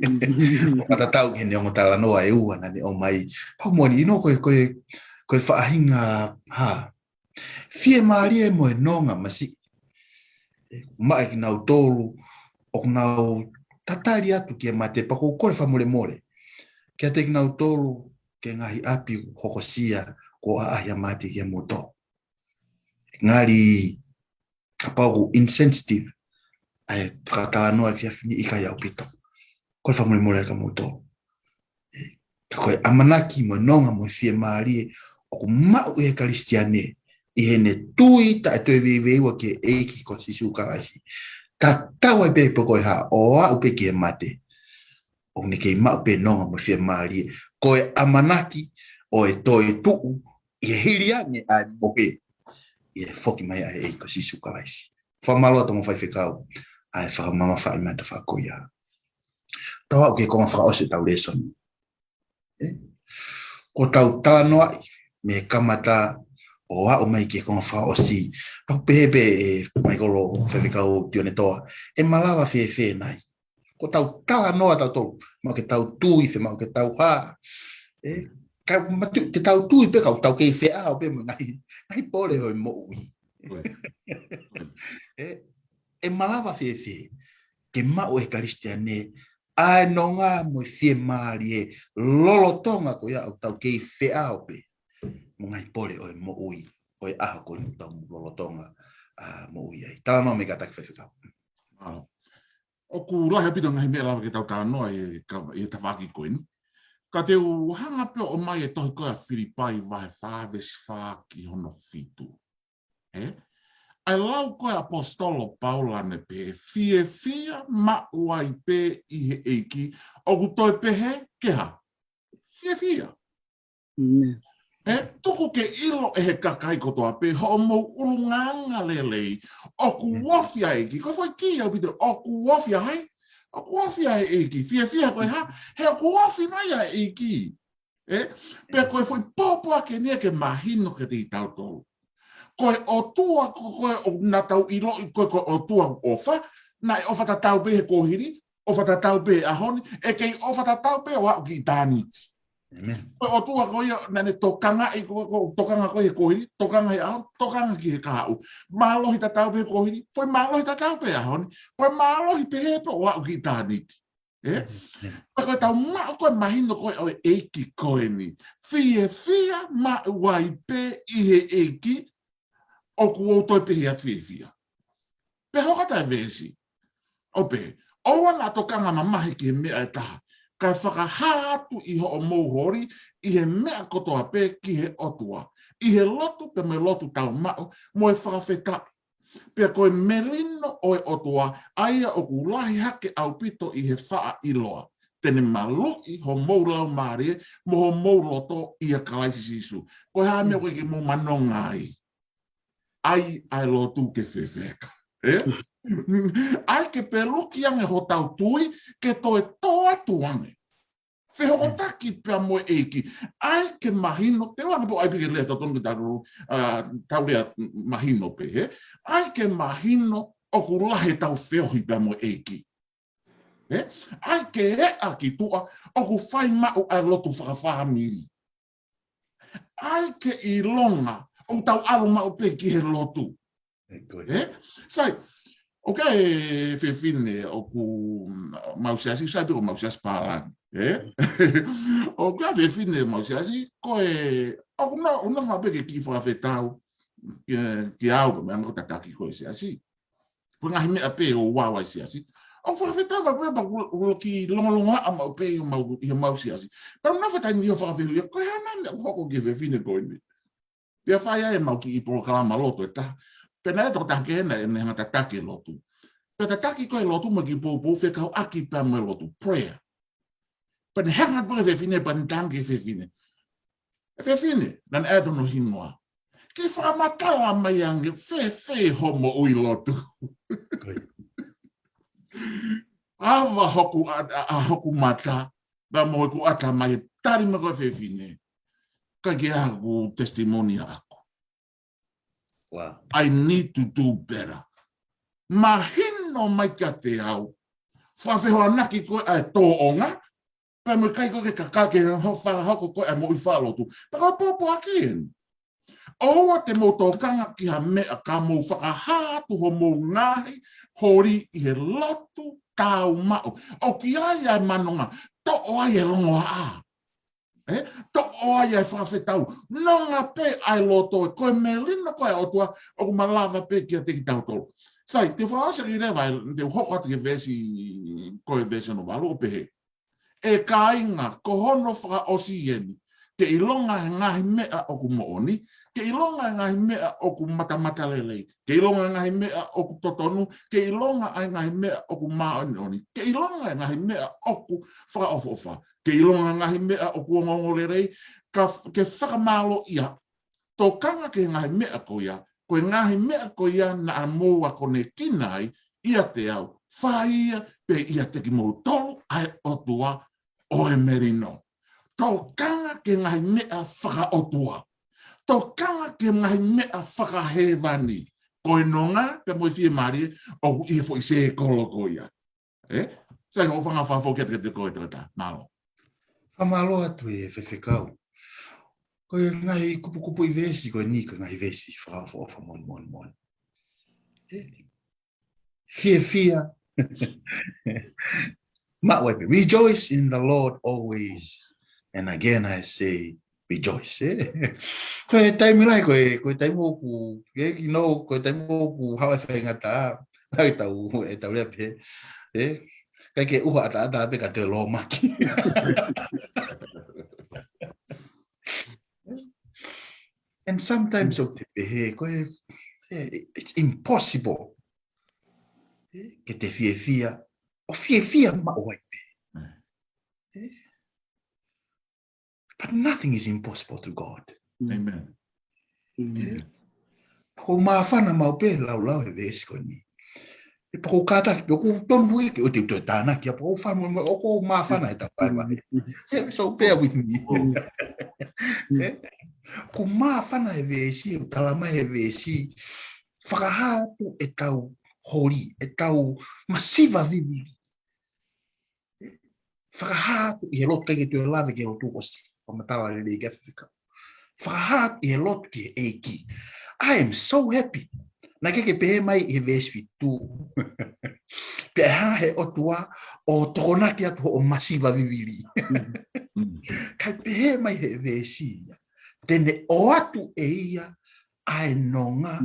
ʻOku fakatatau ki heʻene ongo talanoa ʻe ua naʻa ne ʻomai. Pau mo ni ino ko e, ko e, ko e faʻahinga hā. Fiemālie mo e nonga masiʻi. ʻE, maʻa kinautolu ʻoku nau tatali atu ki he mate pea ʻoku ou kole fakamolemole kiate kinautolu ki he ngaahi ʻapi ʻoku hokosia kuo ʻaʻahi ʻa mate kia moutolu. Ngali kapau ʻoku insensitive ʻa e fakatalanoa ki he efiafi ni, ʻikai ʻaupito. Kole fakamolemole kia moutolu. Ka ko e ʻamanaki mo e nonga mo e fiemālie ʻoku maʻu ʻe he Kalisitiane ʻi heʻene tui taʻe toe veiveiua ki he ʻEiki ko Sīsū Kalaisi. Tatau ai pē pe ko e hā, ʻo aʻu pē ki he mate, ʻoku ne kei maʻu pē nonga mo e fiemālie. Ko e ʻamanaki ʻo e toetuʻu ʻi he hili ange ʻa e mohe, ʻi he foki mai ʻa e ʻEiki ko Sīsū Kalaisi. Fakamālō atu mo Faifekau ʻa e fakamamafaʻi mai ʻa e tofa ko ia. Tau aʻu ki he konga fakaʻosi ʻetau lēsoni. Ē? Ko ʻetau talanoaʻi mei he kamata ʻo aʻu mai ki he konga fakaʻosi. Pea ʻoku pehē pē ʻe Maikolo Faifekau Tuʻionetoa, ʻe malava fēfē nai? Ko ʻetau talanoa tautolu, maʻu ke tau tui, fiemaʻu ke tau hā. Ē? Ka matu, te tau tui pē ka tau kei feʻao pē mo e ngaahi, ngaahi pole ʻo e moʻui. Ē? ʻE malava fēfē ke maʻu ʻe he Kalisitiane ʻa e nonga mo e fiemālie lolotonga ko ia ʻoku tau kei feʻao pē mo e ngaahi pole ʻo e moʻui ʻo e ʻaho ko eni ʻoku tau lolotonga ʻa, moʻui ai. Talanoa mai kātaki Faifekau. ʻOku lahi ʻaupito ngaahi meʻa lava ke tau talanoa ʻi he ka-, ʻi he tafaʻaki ko eni. Ka te u hanga pē ʻo ʻomai e tohi ko ē ʻa Filipai vahe fā veesi fā ki hono fitu. ʻE? ʻA e lau ko ē ʻa e ʻaposetolo Paula naʻe pehē, fiefia maʻu ai pē ʻi he ʻEiki, ʻoku toe pehē ke hā? Fiefia. ʻE, tuku ke ʻilo ʻe he kakai kotoa pē hoʻomou ʻulungaanga lelei, ʻoku ofi ʻa e ʻEiki. Ko e foʻi kī ʻaupito, ʻoku ofi ʻa hai? ʻOku ofi ʻa e ʻEiki. Fiefia ko e hā? He ʻoku ofi mai ʻa e ʻEiki. ʻE? Pea ko e foʻi pōpoaki eni ia ke mahino kiate kitautolu. Ko e ʻOtua ko ē ʻoku naʻa tau ʻiloʻi ko e, ko e ʻOtua ʻofa, naʻe ʻofa tatau pē he kuohili, ʻofa tatau pē he ʻaho ni, ʻe kei ʻofa tatau pē ʻo aʻu ki ʻitāniti. Ko e ʻOtua ko ia naʻa ne tokangaʻi, ko, ko, tokanga ko ē he kuohili, tokanga he ʻaho, tokanga ki he kahaʻu. Mālohi tatau pē he kuohili, foʻi mālohi tatau pē he ʻaho ni, ko e mālohi pē he pē ʻo aʻu ki ʻitāniti. ʻE? Pea ko e tau maʻu ko e mahino ko ē ʻo e ʻEiki ko eni. Fiefia maʻu ai pē ʻi he ʻEiki, ʻoku ou toe pehē atu fiefia. Pea hoko atu e veesi. ʻO pehē, ʻoua naʻa tokanga mamahi ki he meʻa ʻe taha, kae fakahā atu ʻi hoʻomou holi ʻi he meʻa kotoa pē ki he ʻOtua, ʻi he lotu pea mo e lotu tau maʻu, mo e fakafetaʻi. Pea ko e melino ʻo e ʻOtua, ʻa ia ʻoku lahi hake ʻaupito ʻi he faʻa ʻiloa, te ne maluʻi homou laumālie mo homou loto ʻia Kalaisi Sīsū. Ko e hā e meʻa ʻoku ʻikai ke mou manonga ai? ʻAi ʻa e lotu ke fefeka. ʻE? ʻAi ke peluki ange hotau tui ke toe tō atu ange. Fehokotaki pea mo e ʻEiki. ʻAi ke mahino, te u ʻai pē ke lea totonu ke tau, ʻa, tau lea mahino pē, ē? ʻAi ke mahino ʻoku lahi ʻetau feohi pea mo e ʻEiki. Ē? ʻAi ke ʻea ki tuʻa ʻoku fai maʻu ʻa e lotu fakafāmili. ʻAi ke ʻilonga ʻoku tau ʻalu maʻu pē ki he lotu. ʻE? Sai, ʻoku ʻi ai e fefine ʻoku mau siasi, sai pē ko mau siasi pālangi. Ē? ʻOku ʻi ai e fefine mau siasi, ko e, ʻoku na, ʻoku na fanga pē ke kiʻi fakafetau, ke, ke au, pea mo e anga ko e tataki ko e siasi. Ko e ngaahi meʻa pē ʻoku vave ai siasi. ʻOku fakafetau maʻu pē, pea ʻoku, ʻoku kiʻi longolongoaʻa maʻu pē ʻi homau, ʻi homau siasi. Pea ʻoku na fetaʻi ni ʻo fakafehuʻia, ko e hā nai meʻa ʻoku hoko ki he fefine ko eni. Pea fai ai ʻemau kiʻi polokalama lotu ʻe taha. Pea naʻe tokotaha kehe naʻa ne hanga tataki e lotu. Pea tataki ko ē e lotu mo e kiʻi poupou fekauʻaki pea mo e lotu. Prayer. Pea ne hanga atu pē ki he fefine, pea ne tangi ki he fefine. ʻE fefine, naʻa ne ʻai atu hono hingoa. Ke fakamatala mai ange, fēfē hoʻo moʻui lotu. ʻAva hoku ʻa, ʻa, ʻa hoku mata, pea mo hoku ʻatamai, tali mai ko e fefine. ʻIkai ke ʻi ai haku testimony ʻaʻaku. Wow. I need to do better. Mahino mai kiate au. Fakafehoanaki ko ē ʻa e tōʻonga, pea mo e ʻikai ko ē ke kaka ke ho-, fakahoko ko ē ʻa e moʻui fakalotu. Pea ko e pōpoaki eni. ʻOua te mou tokanga ki ha meʻa ka mou fakahā atu homou ngaahi holi ʻi he lotu tau maʻu. ʻOku ʻi ai ʻa e manonga, toʻo ai e longoaʻa. Ē? Toʻo ai ʻa e fakafetau. Nonga pē ʻa e loto, ko e melino ko ē ʻa e ʻOtua, ʻoku malava pē kiate kitautolu. Sai, te u fakaʻosi ʻaki leva, te u hoko atu ki he veesi, ko e veesi hono valu ʻo pehē. ʻE kāinga, ko hono fakaʻosi eni, ke ʻilonga e ngaahi meʻa ʻoku moʻoni, ke ʻilonga e ngaahi meʻa ʻoku matamatalelei, ke ʻilonga e ngaahi meʻa ʻoku totonu, ke ʻilonga e ngaahi meʻa ʻoku māʻoniʻoni, ke ʻilonga e ngaahi meʻa ʻoku fakaʻofoʻofa, ke ʻilonga e ngaahi meʻa ʻoku ongoongolelei, ka f-, ke fakamālōʻia, tokanga ki he ngaahi meʻa ko ia, ko e ngaahi meʻa ko ia naʻa mou akonekina ai ʻiate au, fai ia pē ʻiate kimoutolu ʻa e ʻOtua ʻo e melino. Tokanga ki he ngaahi meʻa fakaʻotua. Tokanga ki he ngaahi meʻa fakahēvani. Ko e nonga, pea mo e fiemālie, ʻoku ʻi he foʻi sēkolo ko ia. Ē? Sai, ʻoku ou fakaʻapaʻapa foki atu kiate koe, Toketā. Mālō. Fakamālō atu e faifekau. Ko e ngaahi kupukupuʻi veesi ko eni, ko e ngaahi veesi fakaʻofoʻofa moʻoni, moʻoni, moʻoni. Ē? Fiefia. Maʻu ai pē. Rejoice in the Lord always. And again I say, rejoice, ē? Ko e taimi lahi, ko e, ko e taimi ʻoku, ē, you know, ko e taimi ʻoku haʻu ai e faingataʻa, ʻai tau, ʻe tau lea pē, ē? ʻIkai ke ʻuha ʻataʻatā pē ka te lōmaki. And sometimes ʻoku te pehē, ko e, ē, it's impossible. Ē, ke te fiefia, ʻo fiefia maʻu ai pē. Ē? But nothing is impossible to God. Amen. Ē? Ko e māfana maʻu pē laulau e veesi ko eni. ʻE pea ko e kātaki pē ʻoku tonu ē ke ʻoua te u toe tānaki, ʻa pea ko e fāmili, ʻoku māfana e tapa e mai. Ē, so bear with me. Ē? Ko e māfana e veesi, ʻoku tala mai e veesi, fakahā atu ʻetau holi, ʻetau masiva vivili. Fakahā atu ʻi he lotu, ʻikai ke toe lave ki he lotu, ʻosi fakamatala lelei ki ai e faifekau. Fakahā atu ʻi he lotu ki he ʻEiki. I am so happy. Naʻe ʻikai ke pehē mai ʻi he veesi fitu. Pea ʻe hanga ʻe he ʻOtua ʻo tokonaki atu hoʻo masiva vivili. Kae pehē mai ʻe he veesi ia, te ne ʻoatu ʻe ia ʻa e nonga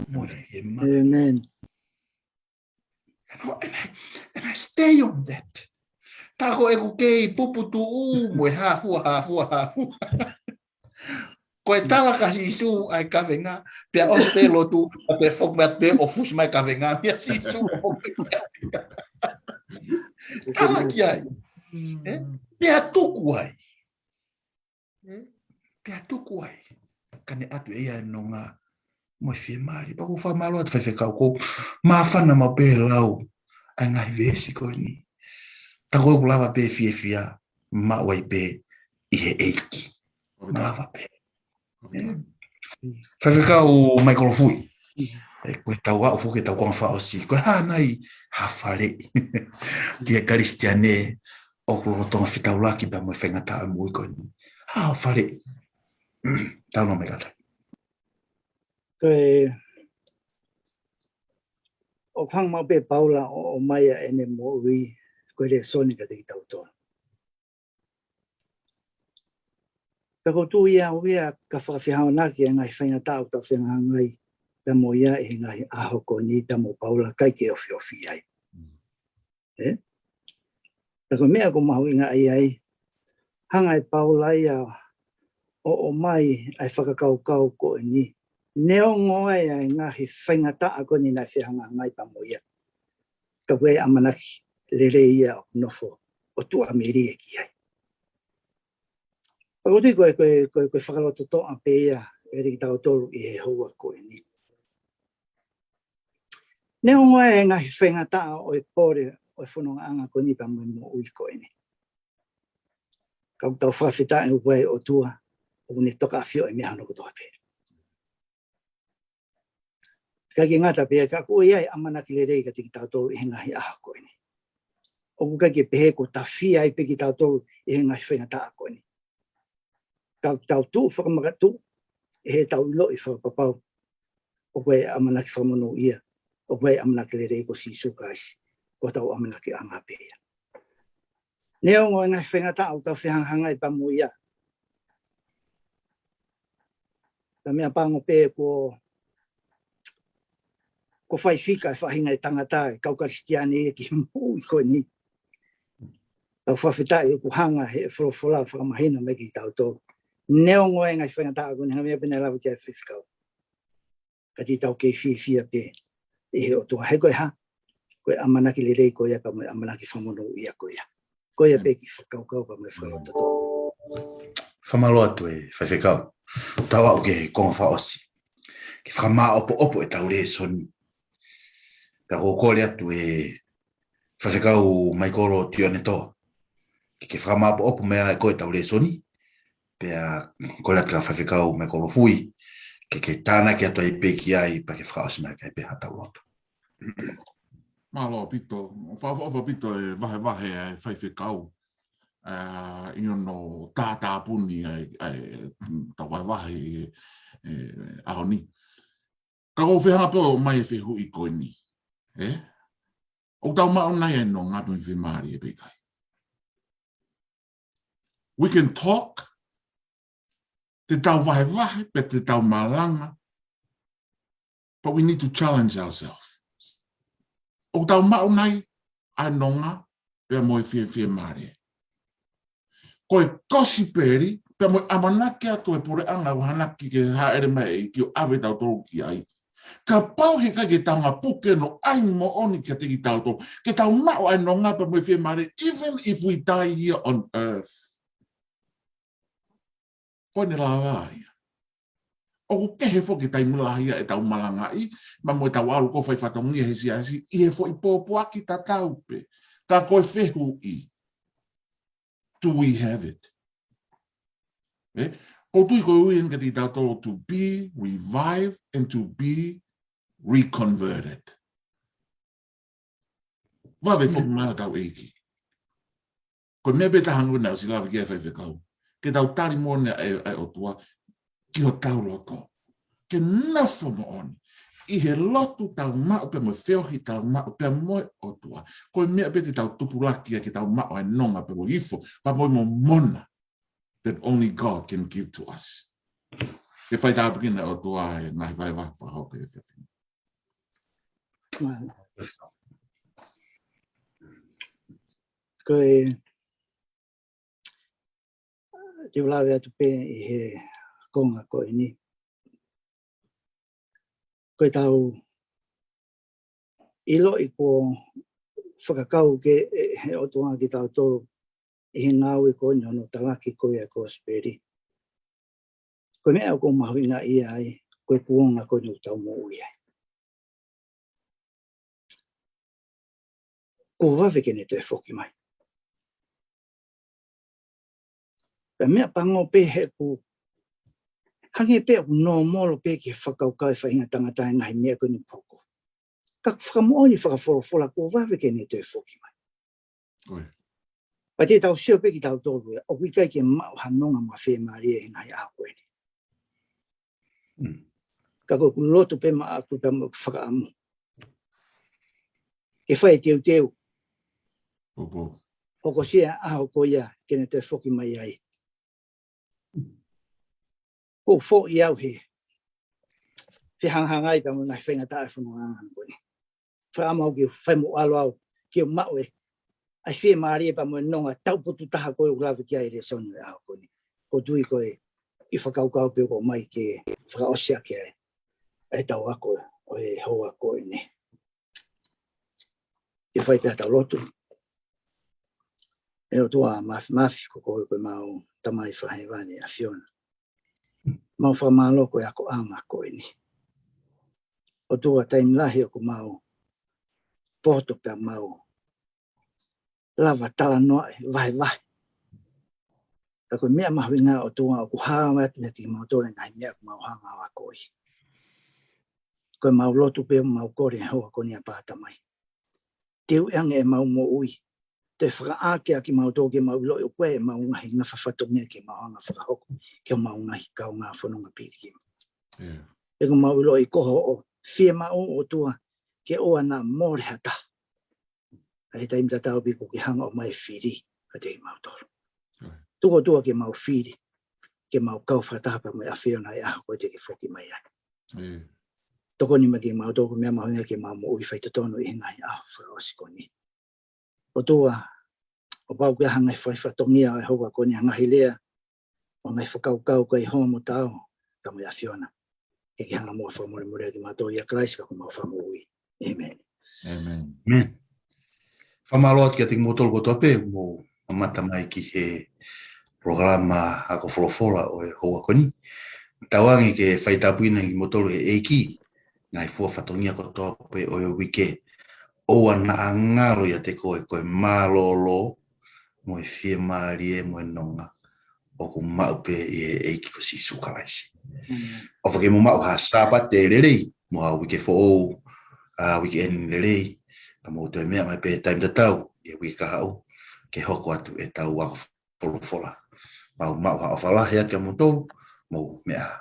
mo e fiemālie. Amen. And I, and I, and I stay on that. Tā ko ʻeku kei puputuʻu mo e hāfua, hāfua, hāfua. Ko e tala kia Sīsū ʻa e kavenga, pea ʻosi pē lotu, pea pē foki mai pē ʻo fusi mai kavenga, meia Sīsū ʻo foki mai. Tala ki ai. Ē? Pea tuku ai. Ē? Pea tuku ai. Ka ne ʻoatu ʻe ia e nonga mo e fiemālie. Pea ʻoku ou fakamālō atu faifekau ko e māfana maʻu pē lau ʻa e ngaahi veesi ko eni. Tā ko ʻeku lava pē fiefia maʻu ai pē ʻi he ʻEiki. Malava pē. Faifekau Michael Fui. ʻE, ko e tau aʻu foki ki he tau konga fakaʻosi. Ko e hā nai ha faleʻi ki he Kalisitiane ʻoku lolotonga fetaulaki pea mo e faingataʻa moʻui ko eni. Ha faleʻi. Tau nō mai kātaki. Ko e, ʻoku hanga maʻu pē ʻe Paula ʻo, ʻomai ʻa ʻene moʻui ko e lēsoni kiate kitautolu. Pea ʻoku ou tui au ia ka fakafehoanaki e ngaahi faingataʻa ʻoku tau fehangahangai pea mo ia ʻi he ngaahi ʻaho ko eni pea mo Paula ʻikai ke ofiofi ai. Ē? Pea ko e meʻa ʻoku mahuʻinga ai ai, hanga ʻe Paula ia ʻo, ʻomai ʻa e fakakaukau ko eni. Neongo ʻa e ngaahi faingataʻa ko eni naʻe fehangahangai pea mo ia, ka ʻoku ʻi ai e ʻamanaki lelei ia ʻoku nofo ʻo tuʻamelie ki ai. Pea ʻoku ou tui ko e, ko e, ko e, ko e fakalototoʻa pē ia ʻiate kitautolu ʻi he houa ko eni. Neongo ʻa e ngaahi faingataʻa ʻo e pole ʻo e fonongaʻanga ko eni pea mo e moʻui ko eni, ka ʻoku tau fakafetaʻi ʻoku ʻi ai e ʻOtua ʻoku ne tokaʻi ʻa e meʻa hono kotoa pē. ʻIkai ke ngata pē ia ka ʻoku ʻi ai e ʻamanaki lelei kiate kitautolu ʻi he ngaahi ʻaho ko eni. ʻOku ʻikai ke pehē kuo tafia ai pē kitautolu ʻi he ngaahi faingataʻa ko eni, ka ʻoku tau tuʻu fakamakatuʻu ʻi heʻetau ʻiloʻi fakapapau ʻoku ʻi ai e ʻamanaki fakamonūʻia, ʻoku ʻi ai e ʻamanaki lelei ko Sīsū Kalaisi, ko hotau ʻamanakiʻanga pē ia. Neongo e ngaahi faingataʻa ʻoku tau fehangahangai pea mo ia, ka meʻapango pē kuo, kuo fai fika e faʻahinga ʻo e tangata, e kau Kalisitiane ia ki he moʻui ko eni. Tau fakafetaʻi ʻoku hanga ʻe he folofola ʻo fakamahino mai kiate kitautolu, neongo e ngaahi faingataʻa ko eni, hangē pē naʻe lave ki ai e faifekau, ka te tau kei fiefia pē ʻi he ʻOtua. He ko e hā? Ko e ʻamanaki lelei ko ia pea mo e ʻamanaki fakamonūʻia ko ia. Ko ia pē e kiʻi fakakaukau pea mo e fakalototoʻa. Fakamālō atu e faifekau. Tau aʻu ki he konga fakaʻosi, ke fakamāʻopoʻopo ʻetau lēsoni. Pea ʻoku ou kole atu e faifekau Maikolo Tioneto ke, ke fakamāʻopoʻopo mai ʻa e ko ʻetau lēsoni. Pea kole atu kia faifekau Maikolo Fui ke, ke tānaki atu ai pē ki ai pea ke fakaʻosi mai ki ai pē haʻatau lotu. Mālō ʻaupito, ʻoku ou fakaʻofoʻofa ʻaupito e vahevahe ʻa e faifekau, ʻa, ʻi hono tātāpuni ʻa e, ʻa e, tau vahevahe ʻi he, ʻe, ʻaho ni. Ka ʻoku ou fehangahangai pē ʻo ʻomai e fehuʻi ko eni. Ē? ʻOku tau maʻu nai e nonga mo e fiemālie pe ʻikai? We can talk, Te tau vahevahe, pe te tau malanga. But we need to challenge ourselves. ʻOku tau maʻu nai ʻa e nonga pea mo e fiefiemālie. Ko e kosipeli, pea mo e ʻamanaki atu e puleʻanga ʻoku hanaki ke hāʻele mai e ʻEiki ʻo ʻave tautolu ki ai. Kapau he ʻikai ke tau ngāue puke ʻo ʻai moʻoni kiate kitautolu, ke tau maʻu ʻa e nonga pea mo e fiemālie, even if we die here on earth. Ko ʻene lava ia. ʻOku kehe foki taimi lahi ia ʻetau malangaʻi, pea mo ʻetau ʻalu ʻo fai fatongia he siasi, ʻi he foʻi pōpoaki tatau pē. Ka ko e fehuʻi, do we have it? Eh? ʻOku ou tui ko e ui eni kiate kitautolu to be revived and to be reconverted. Vave foki mai ʻetau ʻEiki. Ko e meʻa pē taha ʻoku ne ʻosi lave ki ai e faifekau. Ke tau tali moʻoni ʻa e, ʻa e ʻOtua ki hotau loto. Ke nofo moʻoni ʻi he lotu tau maʻu pea mo e feohi tau maʻu pea mo e ʻOtua. Ko e meʻa pē te tau tupulaki ai ke tau maʻu ʻa e nonga pea mo e ifo, pea mo e momona that only God can give to us. Ke fai tāpuekina ʻe he ʻOtua e ngaahi vahevahe fakahoko he efiafi ni. Ko e, te u lave atu pē ʻi he konga ko eni. Ko e tau ʻiloʻi kuo fakakau ke, ʻe, he ʻOtua kitautolu ʻi he ngāue ko eni hono talaki ko ia e kosipeli. Ko e meʻa ʻoku mahuʻinga ia ai, ko e kuonga ko eni ʻoku tau moʻui ai. Kuo vave ke ne toe foki mai. Pea meʻa pango pē he ʻoku hangē pē ʻoku nōmolo pē ki he fakakaukau e faʻahinga tangata e ngaahi meʻa ko eni ʻoku hoko. Ka ʻoku fakamoʻoni fakafolofola kuo vave ke ne toe foki mai. ʻOi. Pea te tau sio pē kitautolu ia, ʻoku ʻikai ke maʻu ha nonga mo e fiemālie he ngaahi ʻaho ko eni. Mm. Ka ko ʻeku lotu pē maʻaku pea mo ʻeku fakaʻamu ke fai e teuteu. Opo. Hokosia e ʻaho ko ia ke ne toe foki mai ai. Ko e foʻi au he fehangahangai pea mo e ngaahi faingataʻa e fononga ko eni. Fakaʻamu au ke fai mo ʻalu au ke maʻu e ʻa e fiemālie pea mo e nonga taupotu taha ko ē ʻoku lave ki ai e lēsoni ʻo e ʻaho ko eni. ʻOku ou tui ko e ʻi he fakakaukau pē ʻoku ʻomai ke fakaʻosi ʻaki ai ʻetau ako ʻo e houa ko eni. Ke fai pē ʻetau lotu. ʻE ʻOtua Māfimafi, ko koe ko ʻemau Tamai Fakahēvani ʻAfiona. Mau fakamālō ko e akoʻanga ko eni. ʻOtua, taimi lahi ʻoku mau poto pea mau lava talanoaʻi vahevahe. Ka ko e meʻa mahuʻinga ʻOtua ʻoku hā mai atu meiate kimautolu e ngaahi meʻa ʻoku mau hanga ʻo akoʻi. Ko ʻemau lotu pē ʻoku mau kole he houa ko eni ʻa e Tamai. Teuʻi ange ʻemau moʻui. Toe fakaʻā kimautolu ke mau ʻiloʻi ʻoku ʻi ai ʻemau ngaahi ngafa fatongia ke mau hanga ʻo fakahoko ki homau ngaahi kaungā fononga pilikimi. ʻIo. ʻOku mau ʻiloʻi ko hoʻo fiemaʻu ʻOtua ke ʻoua naʻa mole ha taha. ʻA e taimi tatau pē ʻoku ke hanga ʻo ʻomai e fili kiate kimautolu. ʻIo. Tuku ʻOtua ke mau fili, ke mau kau fakataha pea mo e ʻAfiona he ʻaho ko ē te ke foki mai ai. ʻIo. Tokoni mai kiate kimautolu ko e meʻa mahuʻinga ke mau moʻui faitotonu ʻi he ngaahi ʻaho fakaʻosi ko eni. ʻOtua, ʻo kapau ʻoku ʻi ai ha ngaahi fai fatongia ʻo e houa ko eni, ha ngaahi lea, ʻo e ngaahi fakakaukau ʻikai homo tau, ka mo e ʻAfiona. Ke ke hanga muʻa ʻo fakamolemoleʻi kimautolu ʻia Kalaisi ko homau Fakamoʻui. ʻĒmeni. ʻĒmeni. ʻĒmeni. Fakamālō atu kiate kimoutolu kotoa pē mou mamata mai ki he polokalama ako folofola ʻo e houa ko eni. Tauange ke fai tāpuekina kimoutolu ʻe he ʻEiki, ngaahi fua fatongia kotoa pē ʻo e uike. ʻOua naʻa ngalo ʻiate koe ko e mālōlō, mo e fiemālie, mo e nonga ʻoku maʻu pē ʻi he ʻEiki ko Sīsū Kalaisi. ʻOfa ke mou maʻu ha Sāpate lelei, mo ha uike foʻou, ʻa, uike ʻeni lelei, ka mou toe meʻa mai pē taimi tatau ʻi he uike kahaʻu ke hoko atu ʻetau ako folofola. Mau maʻu ha ʻofa lahi atu kiate kimoutolu, mou meʻa ā.